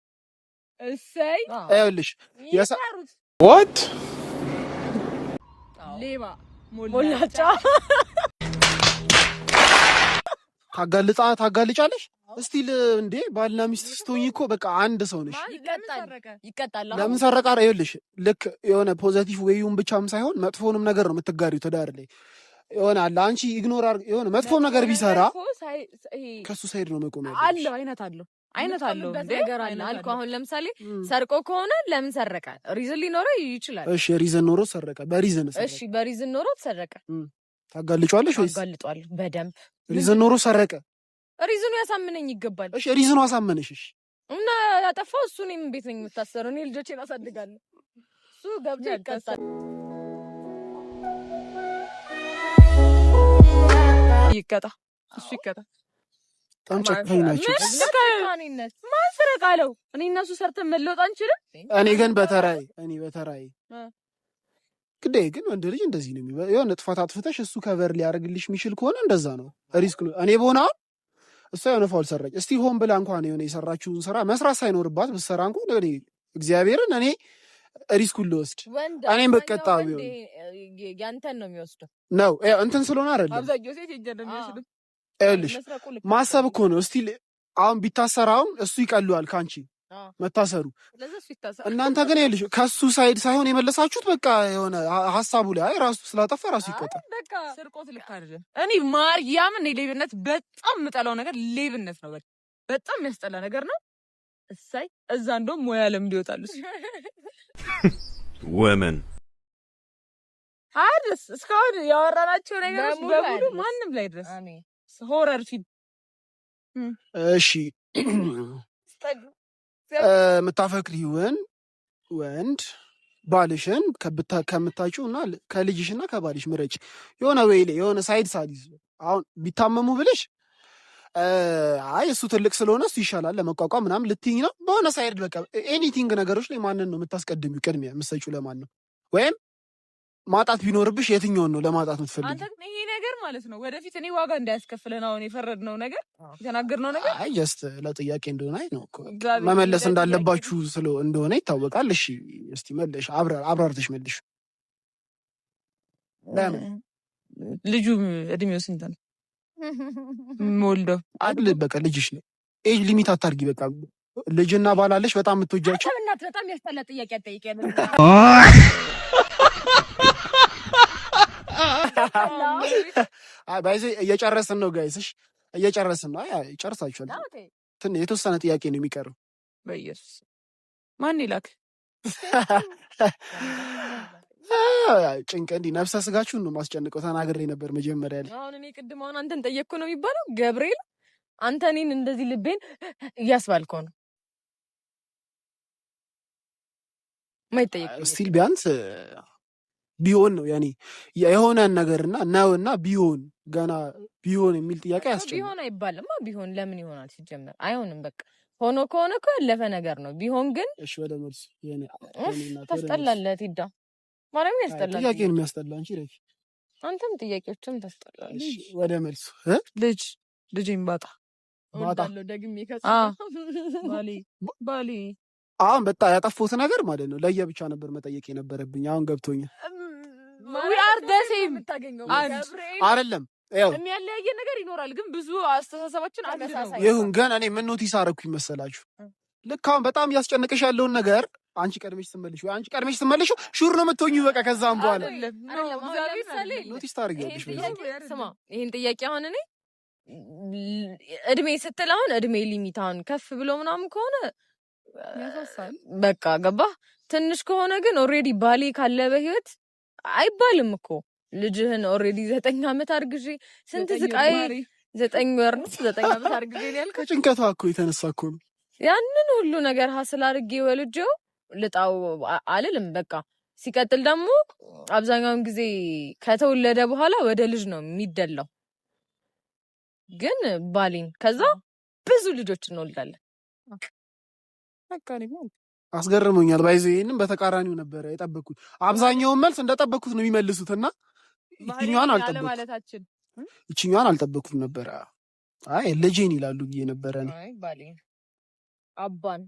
[SPEAKER 2] እሰይ።
[SPEAKER 1] ይኸውልሽ
[SPEAKER 2] ይሰሩት።
[SPEAKER 4] What?
[SPEAKER 2] ሌባ።
[SPEAKER 3] ሞላጫ።
[SPEAKER 1] ታጋልጫለሽ still እንዴ ባልና ሚስት ስትሆኝ እኮ በቃ አንድ ሰው ነሽ።
[SPEAKER 3] ይቀጣል ይቀጣል። አሁን
[SPEAKER 1] ለምን ሰረቃ? ይኸውልሽ ልክ የሆነ positive way ኡን ብቻም ሳይሆን መጥፎንም ነገር ነው የምትጋሪው ትዳር ላይ የሆነ አለ አንቺ ignore የሆነ መጥፎም ነገር ቢሰራ ከሱ side ነው መቆም ያለብሽ።
[SPEAKER 2] አለው አይነት አለው አይነት አለው
[SPEAKER 3] የምትቆምበት
[SPEAKER 2] እንዴ
[SPEAKER 3] ነገር አለ
[SPEAKER 2] አይነት
[SPEAKER 3] አልኩ።
[SPEAKER 2] አለው።
[SPEAKER 3] አሁን ለምሳሌ ሰርቆ ከሆነ ለምን ሰረቀ? Reason ሊኖረው ይችላል።
[SPEAKER 1] እሺ reason ኖሮ ሰረቀ፣ በ reason ሰረቀ።
[SPEAKER 3] እሺ በ reason ኖሮ ሰረቀ።
[SPEAKER 1] ታጋልጫለሽ ወይስ?
[SPEAKER 3] አጋልጧል በደንብ።
[SPEAKER 1] Reason ኖሮ ሰረቀ።
[SPEAKER 3] Reason ኡ ያሳምነኝ ይገባል።
[SPEAKER 1] እሺ፣ reason ኡ አሳመነሽ? እሺ።
[SPEAKER 3] እና ያጠፋው እሱ፣ እኔም ቤት ነኝ የምታሰረው። እኔ ልጆቼን አሳድጋለሁ። እሱ ገብቶ ይቀጣል።
[SPEAKER 2] ይቀጣ፣ እሱ ይቀጣ።
[SPEAKER 1] በጣም ጨካኝ ናቸው።
[SPEAKER 3] ጭካኔነት።
[SPEAKER 2] ማን ስረቅ አለው? እኔ እና እሱ ሰርተን መለወጥ አንችልም?
[SPEAKER 1] እኔ ግን በተራዬ ግዴ ግን ወንድ ልጅ እንደዚህ ነው፣ የሆነ ጥፋት አጥፍተሽ እሱ cover ሊያደርግልሽ የሚችል ከሆነ እንደዛ ነው፣ risk ነው። እኔ በሆነ አሁን እሷ የሆነ foul ሰራች፣ እስቲ ሆን ብላ እንኳን የሆነ የሰራችውን ስራ መስራት ሳይኖርባት ብትሰራ እንኳን እኔ እግዚአብሔርን እኔ risk ኡን ልወስድ
[SPEAKER 3] ወንድ
[SPEAKER 1] እኔም በቀጣ
[SPEAKER 3] አብዛኛው ወንድ
[SPEAKER 1] ቢሆን
[SPEAKER 3] ያንተን ነው የሚወስደው።
[SPEAKER 1] ነው እንትን ስለሆነ አይደለም።
[SPEAKER 2] አብዛኛው ሴት የእኛን ነው የሚወስደው።
[SPEAKER 1] ይኸውልሽ
[SPEAKER 3] መስረቁ ልክ
[SPEAKER 1] ማሰብ እኮ ነው። እስቲ አሁን ቢታሰር አሁን እሱ ይቀለዋል ከአንቺ መታሰሩ።
[SPEAKER 2] ስለዚህ እሱ ይታሰር።
[SPEAKER 1] እናንተ ግን ይኸውልሽ ከሱ side ሳይሆን የመለሳችሁት በቃ የሆነ ሀሳቡ ላይ አይ ራሱ ስላጠፋ ራሱ ይቀጣል።
[SPEAKER 3] በቃ
[SPEAKER 2] ስርቆት ልክ አይደለም። እኔ ማርያምን እኔ ሌብነት በጣም የምጠላው ነገር ሌብነት ነው። በቃ በጣም የሚያስጠላ ነገር ነው። እሳይ እዛ እንደውም ሙያ ለምዶ ይወጣሉ። እሱ
[SPEAKER 6] Women.
[SPEAKER 2] አድርስ እስካሁን ያወራናቸው ነገሮች
[SPEAKER 3] በሙሉ
[SPEAKER 2] በሙሉ
[SPEAKER 3] አያድርስ።
[SPEAKER 2] ማንም ላይ ድረስ
[SPEAKER 3] አሜን።
[SPEAKER 2] Horror ፊልም።
[SPEAKER 1] እሺ፣ የምታፈቅሪውን ወንድ ባልሽን ከምታጪው እና ከልጅሽና ከባልሽ ምረጭ። የሆነ ወይ ላይ የሆነ side ሳይዝ አሁን ቢታመሙ ብልሽ አይ እሱ ትልቅ ስለሆነ እሱ ይሻላል ለመቋቋም ምናምን ልትይኝ ነው። በሆነ side በቃ anything ነገሮች ላይ ማንን ነው የምታስቀድሚው? ቅድሚያ የምትሰጪው ለማን ነው? ወይም ማጣት ቢኖርብሽ የትኛውን ነው ለማጣት የምትፈልጊው?
[SPEAKER 2] አንተ ግን ይሄ ነገር ማለት ነው ወደፊት እኔ ዋጋ እንዳያስከፍለን አሁን የፈረድነው ነገር፣ የተናገርነው ነገር።
[SPEAKER 1] አይ just ለጥያቄ እንደሆነ አይ ነው እኮ
[SPEAKER 2] እግዚአብሔር
[SPEAKER 1] መመለስ
[SPEAKER 2] ለጥያቄ
[SPEAKER 1] እንዳለባችሁ ስለ እንደሆነ ይታወቃል። እሺ እስቲ መልሽ፣ አብራርተሽ መልሽ። ለምን?
[SPEAKER 2] ልጁ እድሜው ስንት ነው የምወልደው?
[SPEAKER 1] አይደል በቃ ልጅሽ ነው። Age limit አታርጊ። በቃ ልጅና ባላለሽ በጣም የምትወጃቸው።
[SPEAKER 3] በእናትህ በጣም ያስጠላ ጥያቄ አትጠይቅ።
[SPEAKER 1] አይ by the way እየጨረስን ነው guys። እሺ እየጨረስን ነው። አይ ጨርሳችኋል። የተወሰነ ጥያቄ ነው የሚቀረው።
[SPEAKER 2] በኢየሱስ ማን ይላክ?
[SPEAKER 1] ጭንቅ እንዲህ ነፍሰ ስጋችሁን ነው ማስጨንቀው። ተናግሬ ነበር መጀመሪያ ላይ።
[SPEAKER 3] አሁን እኔ ቅድም አሁን አንተን ጠየቅኩ ነው የሚባለው። ገብርኤል አንተ እኔን እንደዚህ ልቤን እያስባልከው ነው። ማይጠየቅ ጥያቄ።
[SPEAKER 1] Still ቢያንስ ቢሆን ነው ያኔ የሆነን ነገርና ነውና ቢሆን ገና ቢሆን የሚል ጥያቄ ያስጨንቃል።
[SPEAKER 3] ቢሆን አይባልማ። ቢሆን ለምን ይሆናል? ሲጀመር አይሆንም። በቃ ሆኖ ከሆነ እኮ ያለፈ ነገር ነው። ቢሆን ግን
[SPEAKER 1] እሺ ወደ መልስ የኔ
[SPEAKER 3] ኡፍ፣
[SPEAKER 1] የኔ እናት ወደ መልስ።
[SPEAKER 3] ታስጠላለህ። ቲዳ ማርያምን ያስጠላል።
[SPEAKER 1] ጥያቄ ነው የሚያስጠላ። አንቺ ረፊ።
[SPEAKER 3] አንተም ጥያቄዎችም ታስጠላለህ።
[SPEAKER 1] እሺ ወደ መልሱ እ?
[SPEAKER 2] ልጄን ባጣ።
[SPEAKER 1] ባጣ።
[SPEAKER 3] እወዳለሁ ደግሜ
[SPEAKER 2] ባሌ ባሌ።
[SPEAKER 1] አሁን በጣም ያጠፋሁት ነገር ማለት ነው ለየብቻ ነበር መጠየቅ የነበረብኝ። አሁን ገብቶኛል።
[SPEAKER 2] We are the same.
[SPEAKER 3] የምታገኘው
[SPEAKER 2] አንድ
[SPEAKER 3] ገብርኤል
[SPEAKER 1] አይደለም ያው
[SPEAKER 2] የሚያለያየን ነገር ይኖራል፣ ግን ብዙ አስተሳሰባችን አንድ ነው።
[SPEAKER 3] ተመሳሳይ።
[SPEAKER 1] ይሁን ግን እኔ ምን notice አደረኩኝ መሰላችሁ? ልክ አሁን በጣም እያስጨነቀሽ ያለውን ነገር አንቺ ቀድመሽ ስትመልሽ ወይ አንቺ ቀድመሽ ስትመልሽ sure ነው የምትሆኚው። በቃ ከዛም በኋላ
[SPEAKER 2] አይደለም፣ no፣
[SPEAKER 3] አይደለም፣ አሁን
[SPEAKER 2] እግዚአብሔር
[SPEAKER 3] ለምሳሌ
[SPEAKER 2] አይደለም።
[SPEAKER 1] Notice ታደርጊያለሽ።
[SPEAKER 3] ይሄን
[SPEAKER 1] በዚህ
[SPEAKER 3] ጥያቄ ስማ፣ ይሄን ጥያቄ አሁን እኔ እድሜ ስትል አሁን እድሜ limit አሁን ከፍ ብሎ ምናምን ከሆነ
[SPEAKER 2] ያሳሳል።
[SPEAKER 3] በቃ ገባ። ትንሽ ከሆነ ግን already ባሌ ካለ በህይወት አይባልም እኮ። ልጅህን already 9 ዓመት አርግዤ ስንት
[SPEAKER 2] 9 ወር
[SPEAKER 3] ስቃይ
[SPEAKER 2] ማሪ።
[SPEAKER 3] 9 ወር ነው፣ 9 ዓመት አርግዤ ነው ያልከው።
[SPEAKER 1] ከጭንቀቷ እኮ የተነሳ እኮ ነው።
[SPEAKER 3] ያንን ሁሉ ነገር hustle አድርጌ ወልጄው ልጣው አልልም። በቃ ሲቀጥል ደግሞ አብዛኛውን ጊዜ ከተወለደ በኋላ ወደ ልጅ ነው የሚደላው። ግን ባሌን ከዛ ብዙ ልጆች እንወልዳለን።
[SPEAKER 2] በቃ እኔማ
[SPEAKER 1] አስገርሞኛል። By the way ይህንም በተቃራኒው ነበረ የጠበቅኩት። አብዛኛውን መልስ እንደጠበቅኩት ነው የሚመልሱት እና ይችኛዋን አልጠበቅኩም።
[SPEAKER 2] አለማለታችን
[SPEAKER 1] ይችኛዋን አልጠበቅኩም ነበረ። አይ ልጄን ይላሉ ብዬ ነበረ እኔ።
[SPEAKER 3] አይ ባሌን አባን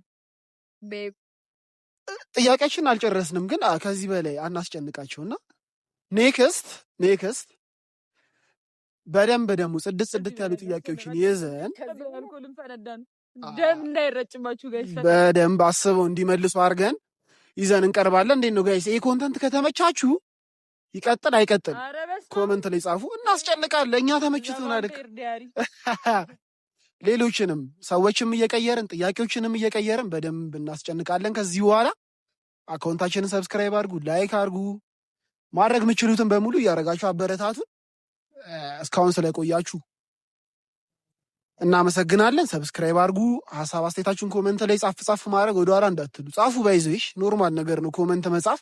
[SPEAKER 3] babe።
[SPEAKER 1] ጥያቄያችንን አልጨረስንም፣ ግን ከዚህ በላይ አናስጨንቃቸውና next በደንብ ደግሞ ጽድት ጽድት ያሉ ጥያቄዎችን ይዘን
[SPEAKER 2] አልኮልም ፈነዳ ነው። ደም እንዳይረጭባችሁ guys።
[SPEAKER 1] በደንብ አስበው እንዲመልሱ አድርገን ይዘን እንቀርባለን። እንዴት ነው guys? ይህ content ከተመቻችሁ ይቀጥል አይቀጥል
[SPEAKER 2] ኧረ በስመ አብ።
[SPEAKER 1] Comment ላይ ጻፉ። እናስጨንቃለን። እኛ ተመችቶናል።
[SPEAKER 2] The vampire diary።
[SPEAKER 1] ሌሎችንም ሰዎችም እየቀየርን ጥያቄዎችንም እየቀየርን በደንብ እናስጨንቃለን። ከዚህ በኋላ account ኣችንን subscribe አድርጉ፣ like አድርጉ። ማድረግ የምችሉትን በሙሉ እያደረጋችሁ አበረታቱን። እስካሁን ስለቆያችሁ እናመሰግናለን። Subscribe አድርጉ። ሀሳብ አስተያየታችሁን comment ላይ ጻፍ ጻፍ ማድረግ ወደኋላ እንዳትሉ። ጻፉ። ባይዘይሽ normal ነገር ነው comment መጻፍ።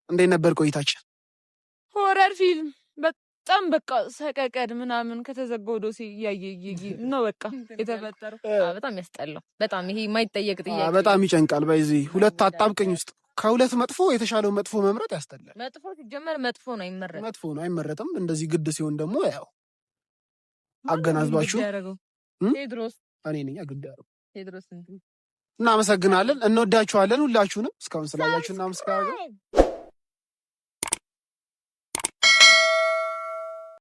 [SPEAKER 1] እንዴት ነበር ቆይታችን?
[SPEAKER 2] Horror ፊልም በጣም በቃ ሰቀቀን ምናምን ከተዘጋው ዶሴ እያየ ነው በቃ የተፈጠረው።
[SPEAKER 3] በጣም ያስጠላው። በጣም ይሄ የማይጠየቅ ጥያቄ።
[SPEAKER 1] በጣም ይጨንቃል። ባይዘይ ሁለት አጣብቅኝ ውስጥ ከሁለት መጥፎ የተሻለው መጥፎ መምረጥ ያስጠላል።
[SPEAKER 3] መጥፎ ሲጀመር መጥፎ ነው፣ አይመረጥም።
[SPEAKER 1] መጥፎ ነው፣ አይመረጥም። እንደዚህ ግድ ሲሆን ደግሞ ያው አገናዝባችሁ
[SPEAKER 3] ቴድሮስ
[SPEAKER 1] እኔ ነኝ ግድ ያደረገው።
[SPEAKER 3] ቴድሮስ።
[SPEAKER 1] እናመሰግናለን። እንወዳችኋለን ሁላችሁንም እስካሁን ስላያችሁ እናመሰግናለን።